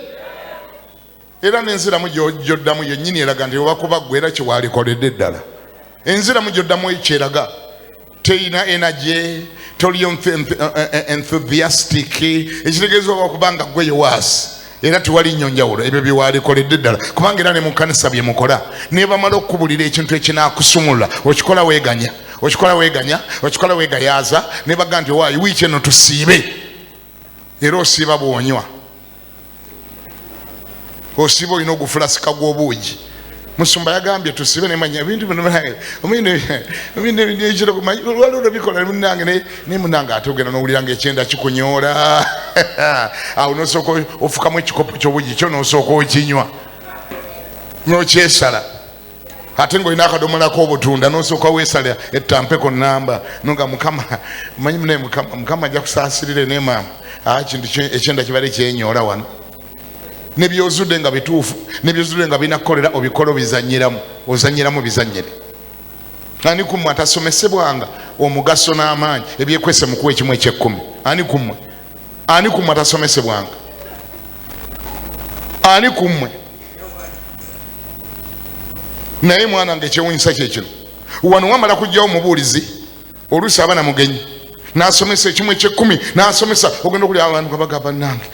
S1: Era n'enziramu gy'oddamu yennyini eraga nti oba kuba ggwe era kyewalikoledde ddala. Enziramu gy'oddamu ekyeraga teyina energy, toli enthusiastic, ekitegeeza oba kuba nga ggwe Yowaasi. Era tewali nnyo njawulo, ebyo bye waalikoledde ddala, kubanga era ne mu kkanisa bye mukola, ne bamala okukubulira ekintu ekinaakusumulula, okikola weeganya, okikola weeganya, okikola weegayaaza, ne baga nti owaayi wiiki eno tusiibe, era osiiba bw'onywa, osiiba olina ogufulasika gw'obuugi. Musumba yagambye tusibe nemanya ebintu bino waliwo bikola munange naye munange ate ogenda n'owulira ng'ekyenda kikunyoola. Awo n'osooka ofukamu ekikopo ky'obugi kyo n'osooka okinywa n'okyesala, ate ng'olina akadomola k'obutunda n'osooka weesala ettampeko namba nonga Mukama manyi munaye Mukama ajja kusaasirire ne maama kintu ekyenda kibadde kyenyoola wano. Nebyozudde nga bituufu, nebyozudde nga birina kukolera, obikola obizanyiramu, ozanyiramu bizanyire. Ani ku mmwe atasomesebwanga omugaso n'amaanyi ebyekwese mu kuwa ekimu eky'ekkumi? Ani ku mmwe? Ani ku mmwe atasomesebwanga? Ani ku mmwe? Naye mwana nga ekyewunyisa kye kino, wano wamala kujjawo omubuulizi oluusi aba na mugenyi n'asomesa ekimu eky'ekkumi, n'asomesa, ogenda okulya abantu nga bagamba bannange,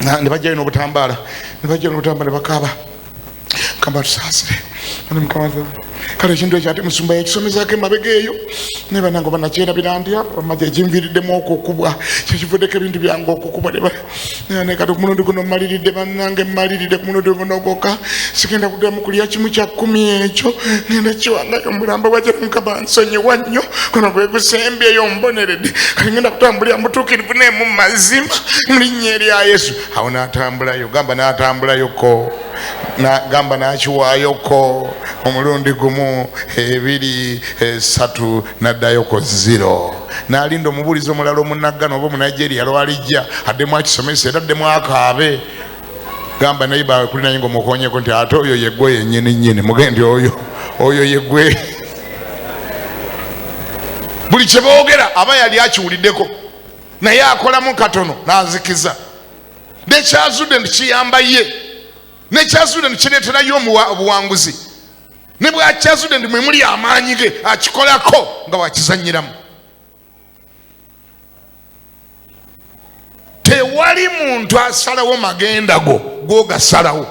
S1: ne bajjayo n'obutambaala, ne bajjayo n'obutambaala ne bakaaba, Mukama tusaasire. Kale ekintu ekyo ate musumba yakisomezaako emabega eyo, naye bannange oba nakyerabira ntya, amaje ekinviiriddemu okukubwa kyekivuddeko ebintu byange okukubwa. Naye kati ku mulundi guno mmaliridde bannange, mmaliridde ku mulundi guno gwokka, sigenda kuddamu kulya kimu kya kkumi ekyo, ngenda kiwangayo omulambo gwa kye. Mukama nsonyiwa nnyo, guno gwe gusembyeyo mboneredde, kati ngenda kutambulira mutuukirivu naye mu mazima mu linnya erya Yesu. Awo n'atambulayo, gamba n'atambulayoko, gamba n'akiwaayoko omulundi gumu, ebiri, esatu, n'addayoko zero, n'alinda omubuulizi omulala omunaggana oba omunigeria lwalijja addemu akisomesa era addemu akaabe. Gamba naye bakuli naye ng'omukonyeko nti ate oyo yeggwe yennyini nnyini, mugende oyo oyo yeggwe. Buli kye boogera aba yali akiwuliddeko, naye akolamu katono n'azikiza. Nekyazudde nti kiyamba ye, nekyazudde nti kireeterayo obuwanguzi, ne bwakyazudde nti mwe muli amaanyi ge, akikolako nga wakizannyiramu. Tewali muntu asalawo magenda go, gwogasalawo.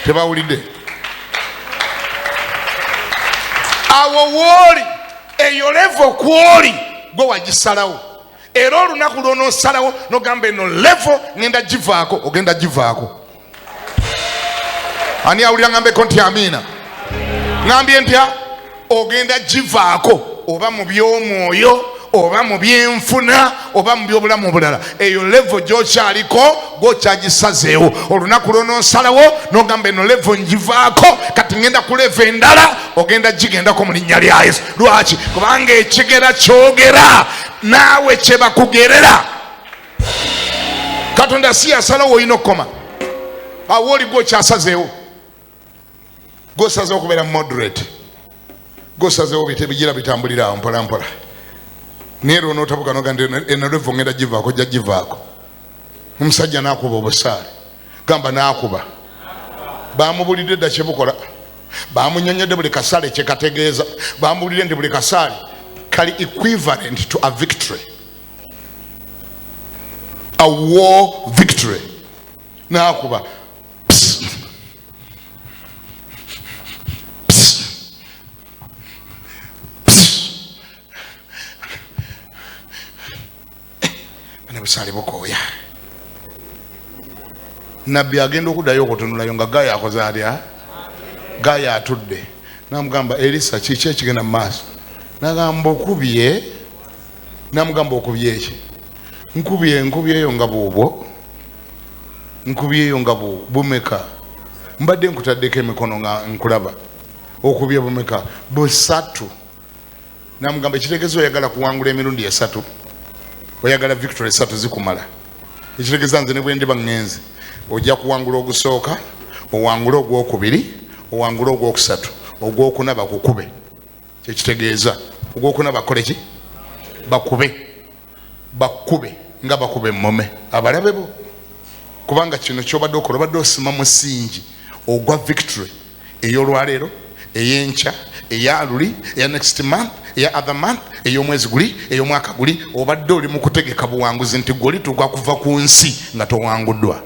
S1: Tebawulidde? Awo wooli eyo level kwoli gwe wagisalawo, era olunaku lwonoosalawo nogamba eno level ngenda givaako, ogenda givaako. Ani awulira? Ngambeko nti amiina. Ngambye ntya? Ogenda givaako, oba mu by'omwoyo, oba mu byenfuna, oba mu byobulamu obulala. Eyo level gy'okyaliko gwokyagisazeewo. Olunaku lwonoosalawo nogamba eno level ngivaako, kati ngenda ku level endala, ogenda gigendako mu linnya lya Yesu. Lwaki? Kubanga ekigera kyogera naawe kye bakugerera. Katonda si yasalawo olina okukoma awo, oli gwokyasazeewo, gwosazeewo okubeera moderate, gwosazeewo bigira bitambulira awo mpola mpola. Naye era onootabuka noga nti eno level ngenda givaako, ojja givaako. Omusajja n'akuba obusaale, gamba n'akuba, bamubulidde dda kyebukola, bamunyonyodde buli kasaale kyekategeeza, bamubulidde nti buli kasaale kali equivalent to a victory, a war victory. N'akuba pss, pss, pss. Bano busaale bukooya. Nabbi agenda okuddayo okutunulayo nga gaya akoze atya? Gaya atudde. Namugamba, Erisa, kiki ekigenda mu maaso? Nagamba okubye, namugamba okubye eki? Nkubye, nkubyeyo nga bwobwo, nkubyeyo nga bumeka? Mbadde nkutaddeko emikono nga nkulaba, okubye bumeka? Busatu. Namugamba ekitegeeza oyagala kuwangula emirundi esatu, oyagala victory esatu zikumala. Ekitegeeza nze ne bwe ndiba ŋŋenze ojja kuwangula ogusooka, owangule ogwokubiri, owangule ogwokusatu, ogwokuna bakukube. Kyekitegeeza ogwokuna bakole ki? Bakube, bakube nga bakuba emmome abalabe bo, kubanga kino kyobadde okola obadde osima musingi ogwa victory ey'olwaleero, ey'enkya, eya luli, eya next month, eya other month, ey'omwezi guli, ey'omwaka guli, obadde oli mu kutegeka buwanguzi nti gwe olituuka kuva ku nsi nga towanguddwa.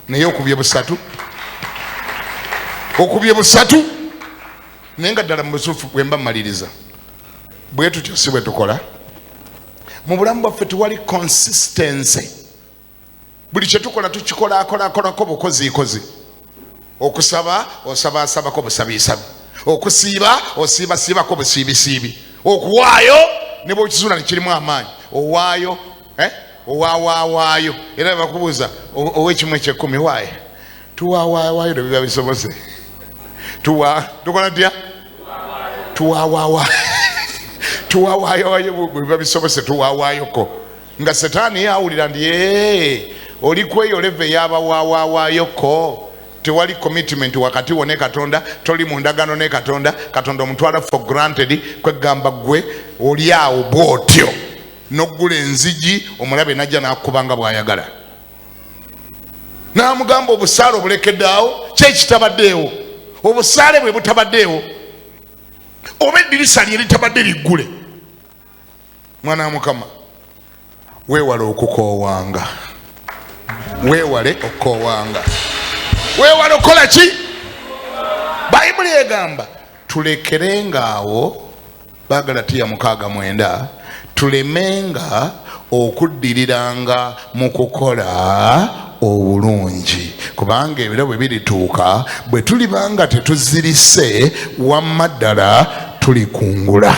S1: Naye okubye busatu, okubye busatu. Naye nga ddala mu busuufu bwe mba mmaliriza, bwe tutyo si bwe tukola mu bulamu bwaffe. Tewali consistency. Buli kye tukola tukikolaakolakolako bukoziikozi. Okusaba osabaasabako busabiisabi, okusiiba osiibasiibako busiibisiibi, okuwaayo ne bwokizuula nekirimu amaanyi owaayo, owawaawaayo. Era bakubuuza ow'ekimu ekyekumi waayo, tuwawaawaayo ne biba bisobose. Tukola tutya? Tuwawawa, tuwawaayo biba bisobose, tuwawaayoko. Nga setaani yawulira nti oli kweyo level eyabawawawaayoko, tewali commitment wakati wo ne Katonda, toli mu ndagaano ne Katonda. Katonda omutwala for granted, kwegamba gwe oli awo bwotyo noggula enzigi, omulabe najja n'akukubanga bw'ayagala. N'amugamba obusaale obulekedde awo, kyekitabaddeewo, obusaale bwe butabaddeewo, oba eddirisa lye litabadde liggule. Mwana wa Mukama, weewale okukoowanga, weewale okukoowanga, weewale okukola ki? Bayibuli egamba tulekerenga awo, Bagalatiya 69, tulemenga okuddiriranga mu kukola obulungi, kubanga ebiro bwe birituuka bwe tuliba nga tetuzirise, wamma ddala tulikungula.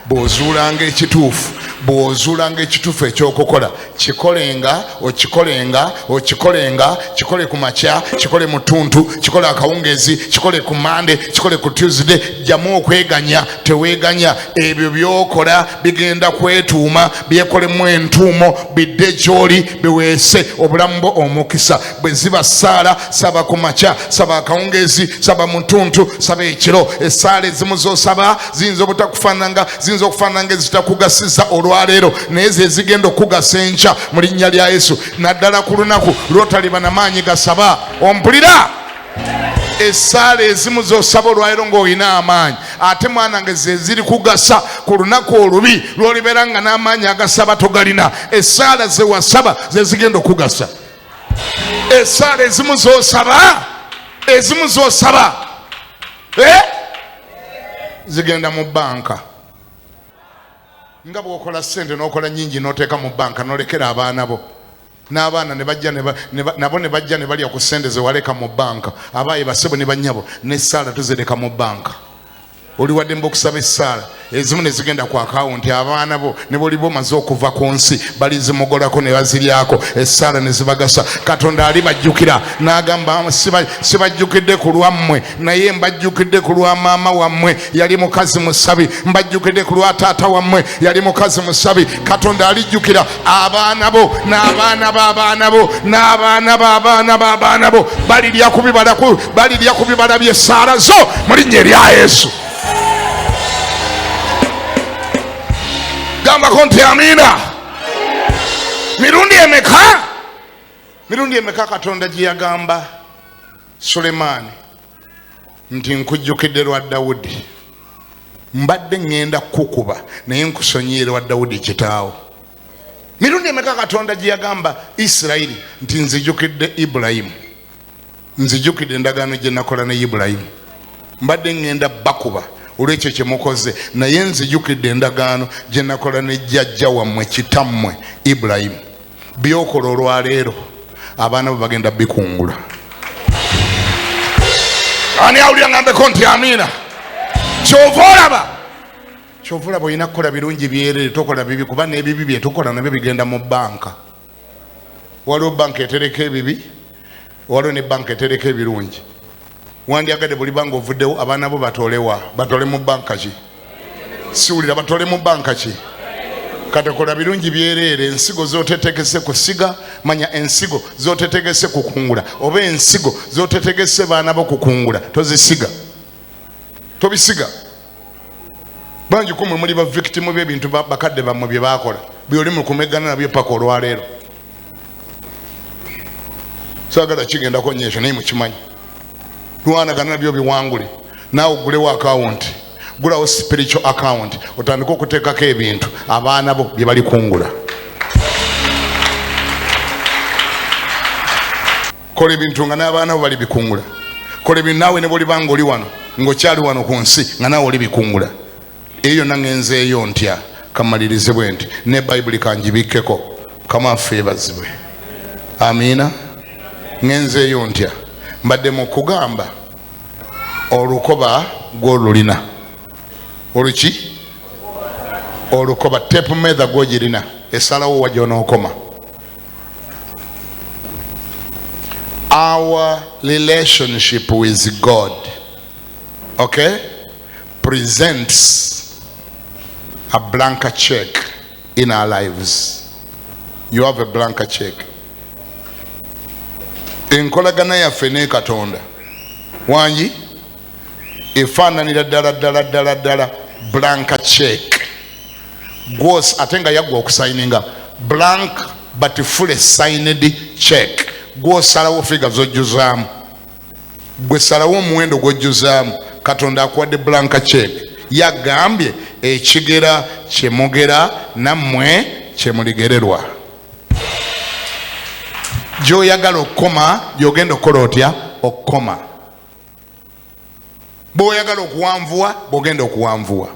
S1: Bw'ozuulanga ekituufu, bw'ozuulanga ekituufu ekyokukola, kikolenga, okikolenga, okikolenga. Kikole ku makya, kikole mu ttuntu, kikole akawungeezi, kikole ku Mande, kikole ku Tuesday. Jjamu okweganya, teweeganya. Ebyo byokola bigenda kwetuuma, byekolemu entuumo, bidde gy'oli, biweese obulamu bwo omukisa. Bwe ziba ssaala, saba ku makya, saba akawungeezi, saba mu ttuntu, saba ekiro. Essaala ezimu z'osaba ziyinza obutakufaananga, ziyinza okufaananga ezitakugasiza olwaleero, naye ze zigenda okukugasa enkya mu linnya lya Yesu, naddala ku lunaku lw'otaliba na maanyi gasaba. Ompulira? Essaala ezimu z'osaba olwaleero ng'olina amaanyi, ate mwana nge ze ziri kugasa ku lunaku olubi lw'olibeera nga n'amaanyi agasaba togalina. Essaala ze wasaba ze zigenda okugasa. Essaala ezimu z'osaba, ezimu z'osaba zigenda mu banka. Nga bw'okola ssente n'okola nnyingi n'oteeka mu banka n'olekera abaana bo, n'abaana ne bajja nabo ne bajja ne balya ku ssente ze waleka mu banka. Abaaye basebo ne bannyabo, n'essaala tuzireka mu banka. Oli waddembe okusaba essaala ezimu ne zigenda ku akawunti, abaana bo ne bwoliba omaze okuva ku nsi balizimugolako ne baziryako, essaala ne zibagasa. Katonda alibajjukira n'agamba, sibajjukidde ku lwammwe, naye mbajjukidde ku lwa maama wammwe, yali mukazi musabi. Mbajjukidde ku lwa taata wammwe, yali mukazi musabi. Katonda alijjukira abaana bo n'abaana b'abaana bo n'abaana b'abaana b'abaana bo, balirya ku bibala, balirya ku bibala by'essaala zo mu linnya erya Yesu. Gambako nti amiina. Mirundi emeka, mirundi emeka Katonda gye yagamba Sulemaani nti nkujjukidde lwa Dawudi, mbadde ŋŋenda kukukuba naye nkusonyiye lwa Dawudi kitaawo. Mirundi emeka Katonda gye yagamba Isirayiri nti nzijukidde Ibulayimu, nzijukidde endagaano gye nakola ne Ibulayimu, mbadde ŋŋenda bakuba olw'ekyo kye mukoze, naye nzijukidde endagaano gye nakola ne jjajja wammwe kitammwe Ibulayimu. Byokola olwaleero abaana bo bagenda bikungula. Ani awulira ngambeko nti amiina? Kyova olaba, kyova olaba olina kukola birungi byerere, tokola bibi, kuba n'ebibi byetukola nabyo bigenda mu banka. Waliwo banka etereka ebibi, waliwo ne banka etereka ebirungi. Wandyagadde buli banga ovuddewo abaana bo batolewa? Batole mu banka ki? Siwulira. Batole mu banka ki? Kati kola birungi byereere. Ensigo zotetegese kusiga, manya ensigo zotetegese kukungula, oba ensigo zotetegese baana bo kukungula, tozisiga, tobisiga. Bangi kumwe muli ba victim b'ebintu bakadde bammwe bye bakola, byoli mukumegana nabyo paka olwaleero. Saagala kigendako nnyo ekyo, naye mukimanyi. Lwanagana nabyo, biwangule, naawe ogulewo akawunti. Gulawo spiritual account otandike okuteekako ebintu abaana bo bye balikungula. Kola ebintu nga n'abaana bo balibikungula. Kola ebintu naawe ne bwoliba nga oli wano ng'okyali wano ku nsi nga naawe olibikungula. Eyo yonna ngenzeeyo ntya? Kamalirize bwe nti ne Bayibuli kangibikkeko. Mukama waffe yeebazibwe. Amiina. Ngenzeeyo ntya? Mbadde mu kugamba olukoba gw'olulina. Oluki? Olukoba tape measure gw'ogirina esalawo wa gy'onookoma. Our relationship with God, okay, presents a blank check in our lives. You have a blank check. Enkolagana yaffe ne Katonda wangi efaananira ddala ddala ddala ddala blank check. Gwos ate nga yaggwa okusayininga blank but fully signed check. Gwosalawo figa zojjuzaamu, gwe salawo omuwendo gwojjuzaamu. Katonda akuwadde blank check, yagambye ekigera kyemugera nammwe kyemuligererwa. Gy'oyagala okukoma gy'ogenda okukola otya okukoma. Bw'oyagala okuwanvuwa bw'ogenda okuwanvuwa.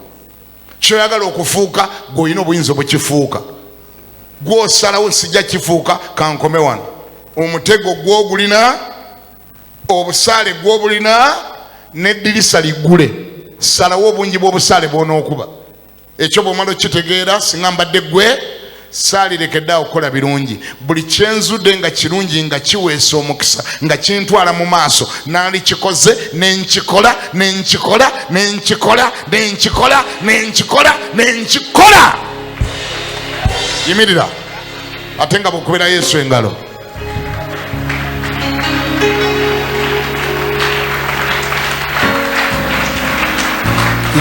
S1: Kyoyagala okufuuka gw'olina obuyinza obukifuuka. Gw'osalawo sijja kifuuka kankome wano. Omutego gw'ogulina, obusaale gw'obulina, n'eddirisa liggule. Salawo obungi bw'obusaale bw'onookuba. Ekyo bw'omala okitegeera, singa mbadde ggwe saalirekedde awo kukola birungi. Buli kyenzudde nga kirungi, nga kiweesa omukisa, nga kintwala mu maaso, naalikikoze, nenkikola, nenkikola, nenkikola, nenkikola, nenkikola, nenkikola. Yimirira ate nga bw'okubira Yesu engalo.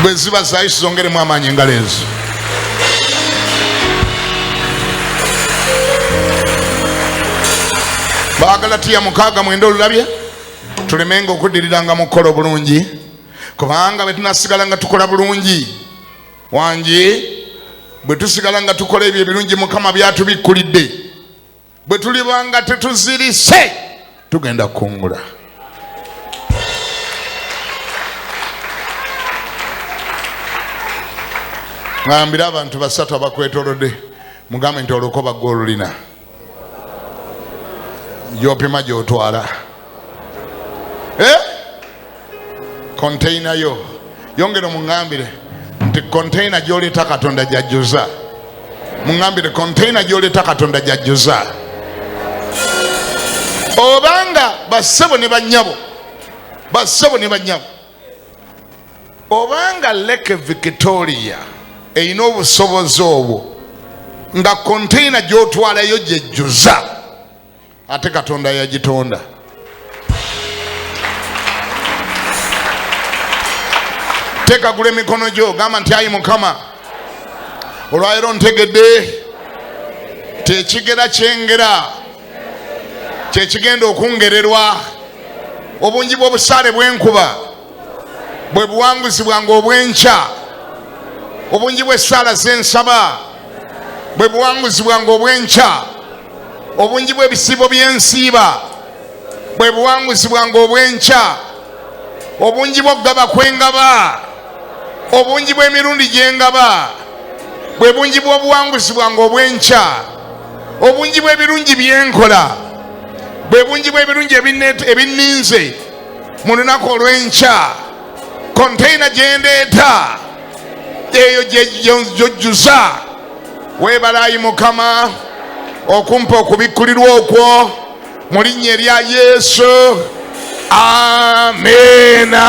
S1: Bwe ziba zaayisi zongeremu amaanyi engalo ezo. Bagalatiya 69 olulabye, tulemenga okuddiriranga mu kukola obulungi, kubanga bwe tunasigala nga tukola bulungi wangi, bwe tusigala nga tukola ebyo ebirungi Mukama byatubikkulidde, bwe tuliba nga tetuzirise tugenda kukungula. Ngambira abantu basatu abakwetolodde, mugambe nti olukoba gw'olulina gy'opima gy'otwala. Container yo yongera omuŋŋambire nti container gy'oleeta Katonda gy'ajjuza. Muŋŋambire container gy'oleeta Katonda gy'ajjuza. Obanga bassebo ne bannyabo, bassebo ne bannyabo, obanga Lake Victoria erina obusobozi obwo nga container gy'otwalayo gy'ejjuza, ate Katonda yagitonda. Teekagula emikono gyo, gamba nti ayi Mukama, olwaleero ntegedde nti ekigera kyengera kyekigenda okungererwa. Obungi bw'obusaale bw'enkuba bwe buwanguzi bwange obw'enkya. Obungi bw'essaala z'ensaba bwe buwanguzi bwange obw'enkya. Obungi bw'ebisiibo by'ensiiba bwe buwanguzi bwange obw'enkya. Obungi bw'okugaba kw'engaba, obungi bw'emirundi gy'engaba bwe bungi bw'obuwanguzi bwange obw'enkya. Obungi bw'ebirungi by'enkola bwe bungi bw'ebirungi ebinninze mu lunaku olw'enkya. Konteina gye ndeeta eyo gy'ojjuza. Weebalayi Mukama okumpa okubikkulirwa okwo mu linnya erya Yesu. Amiina.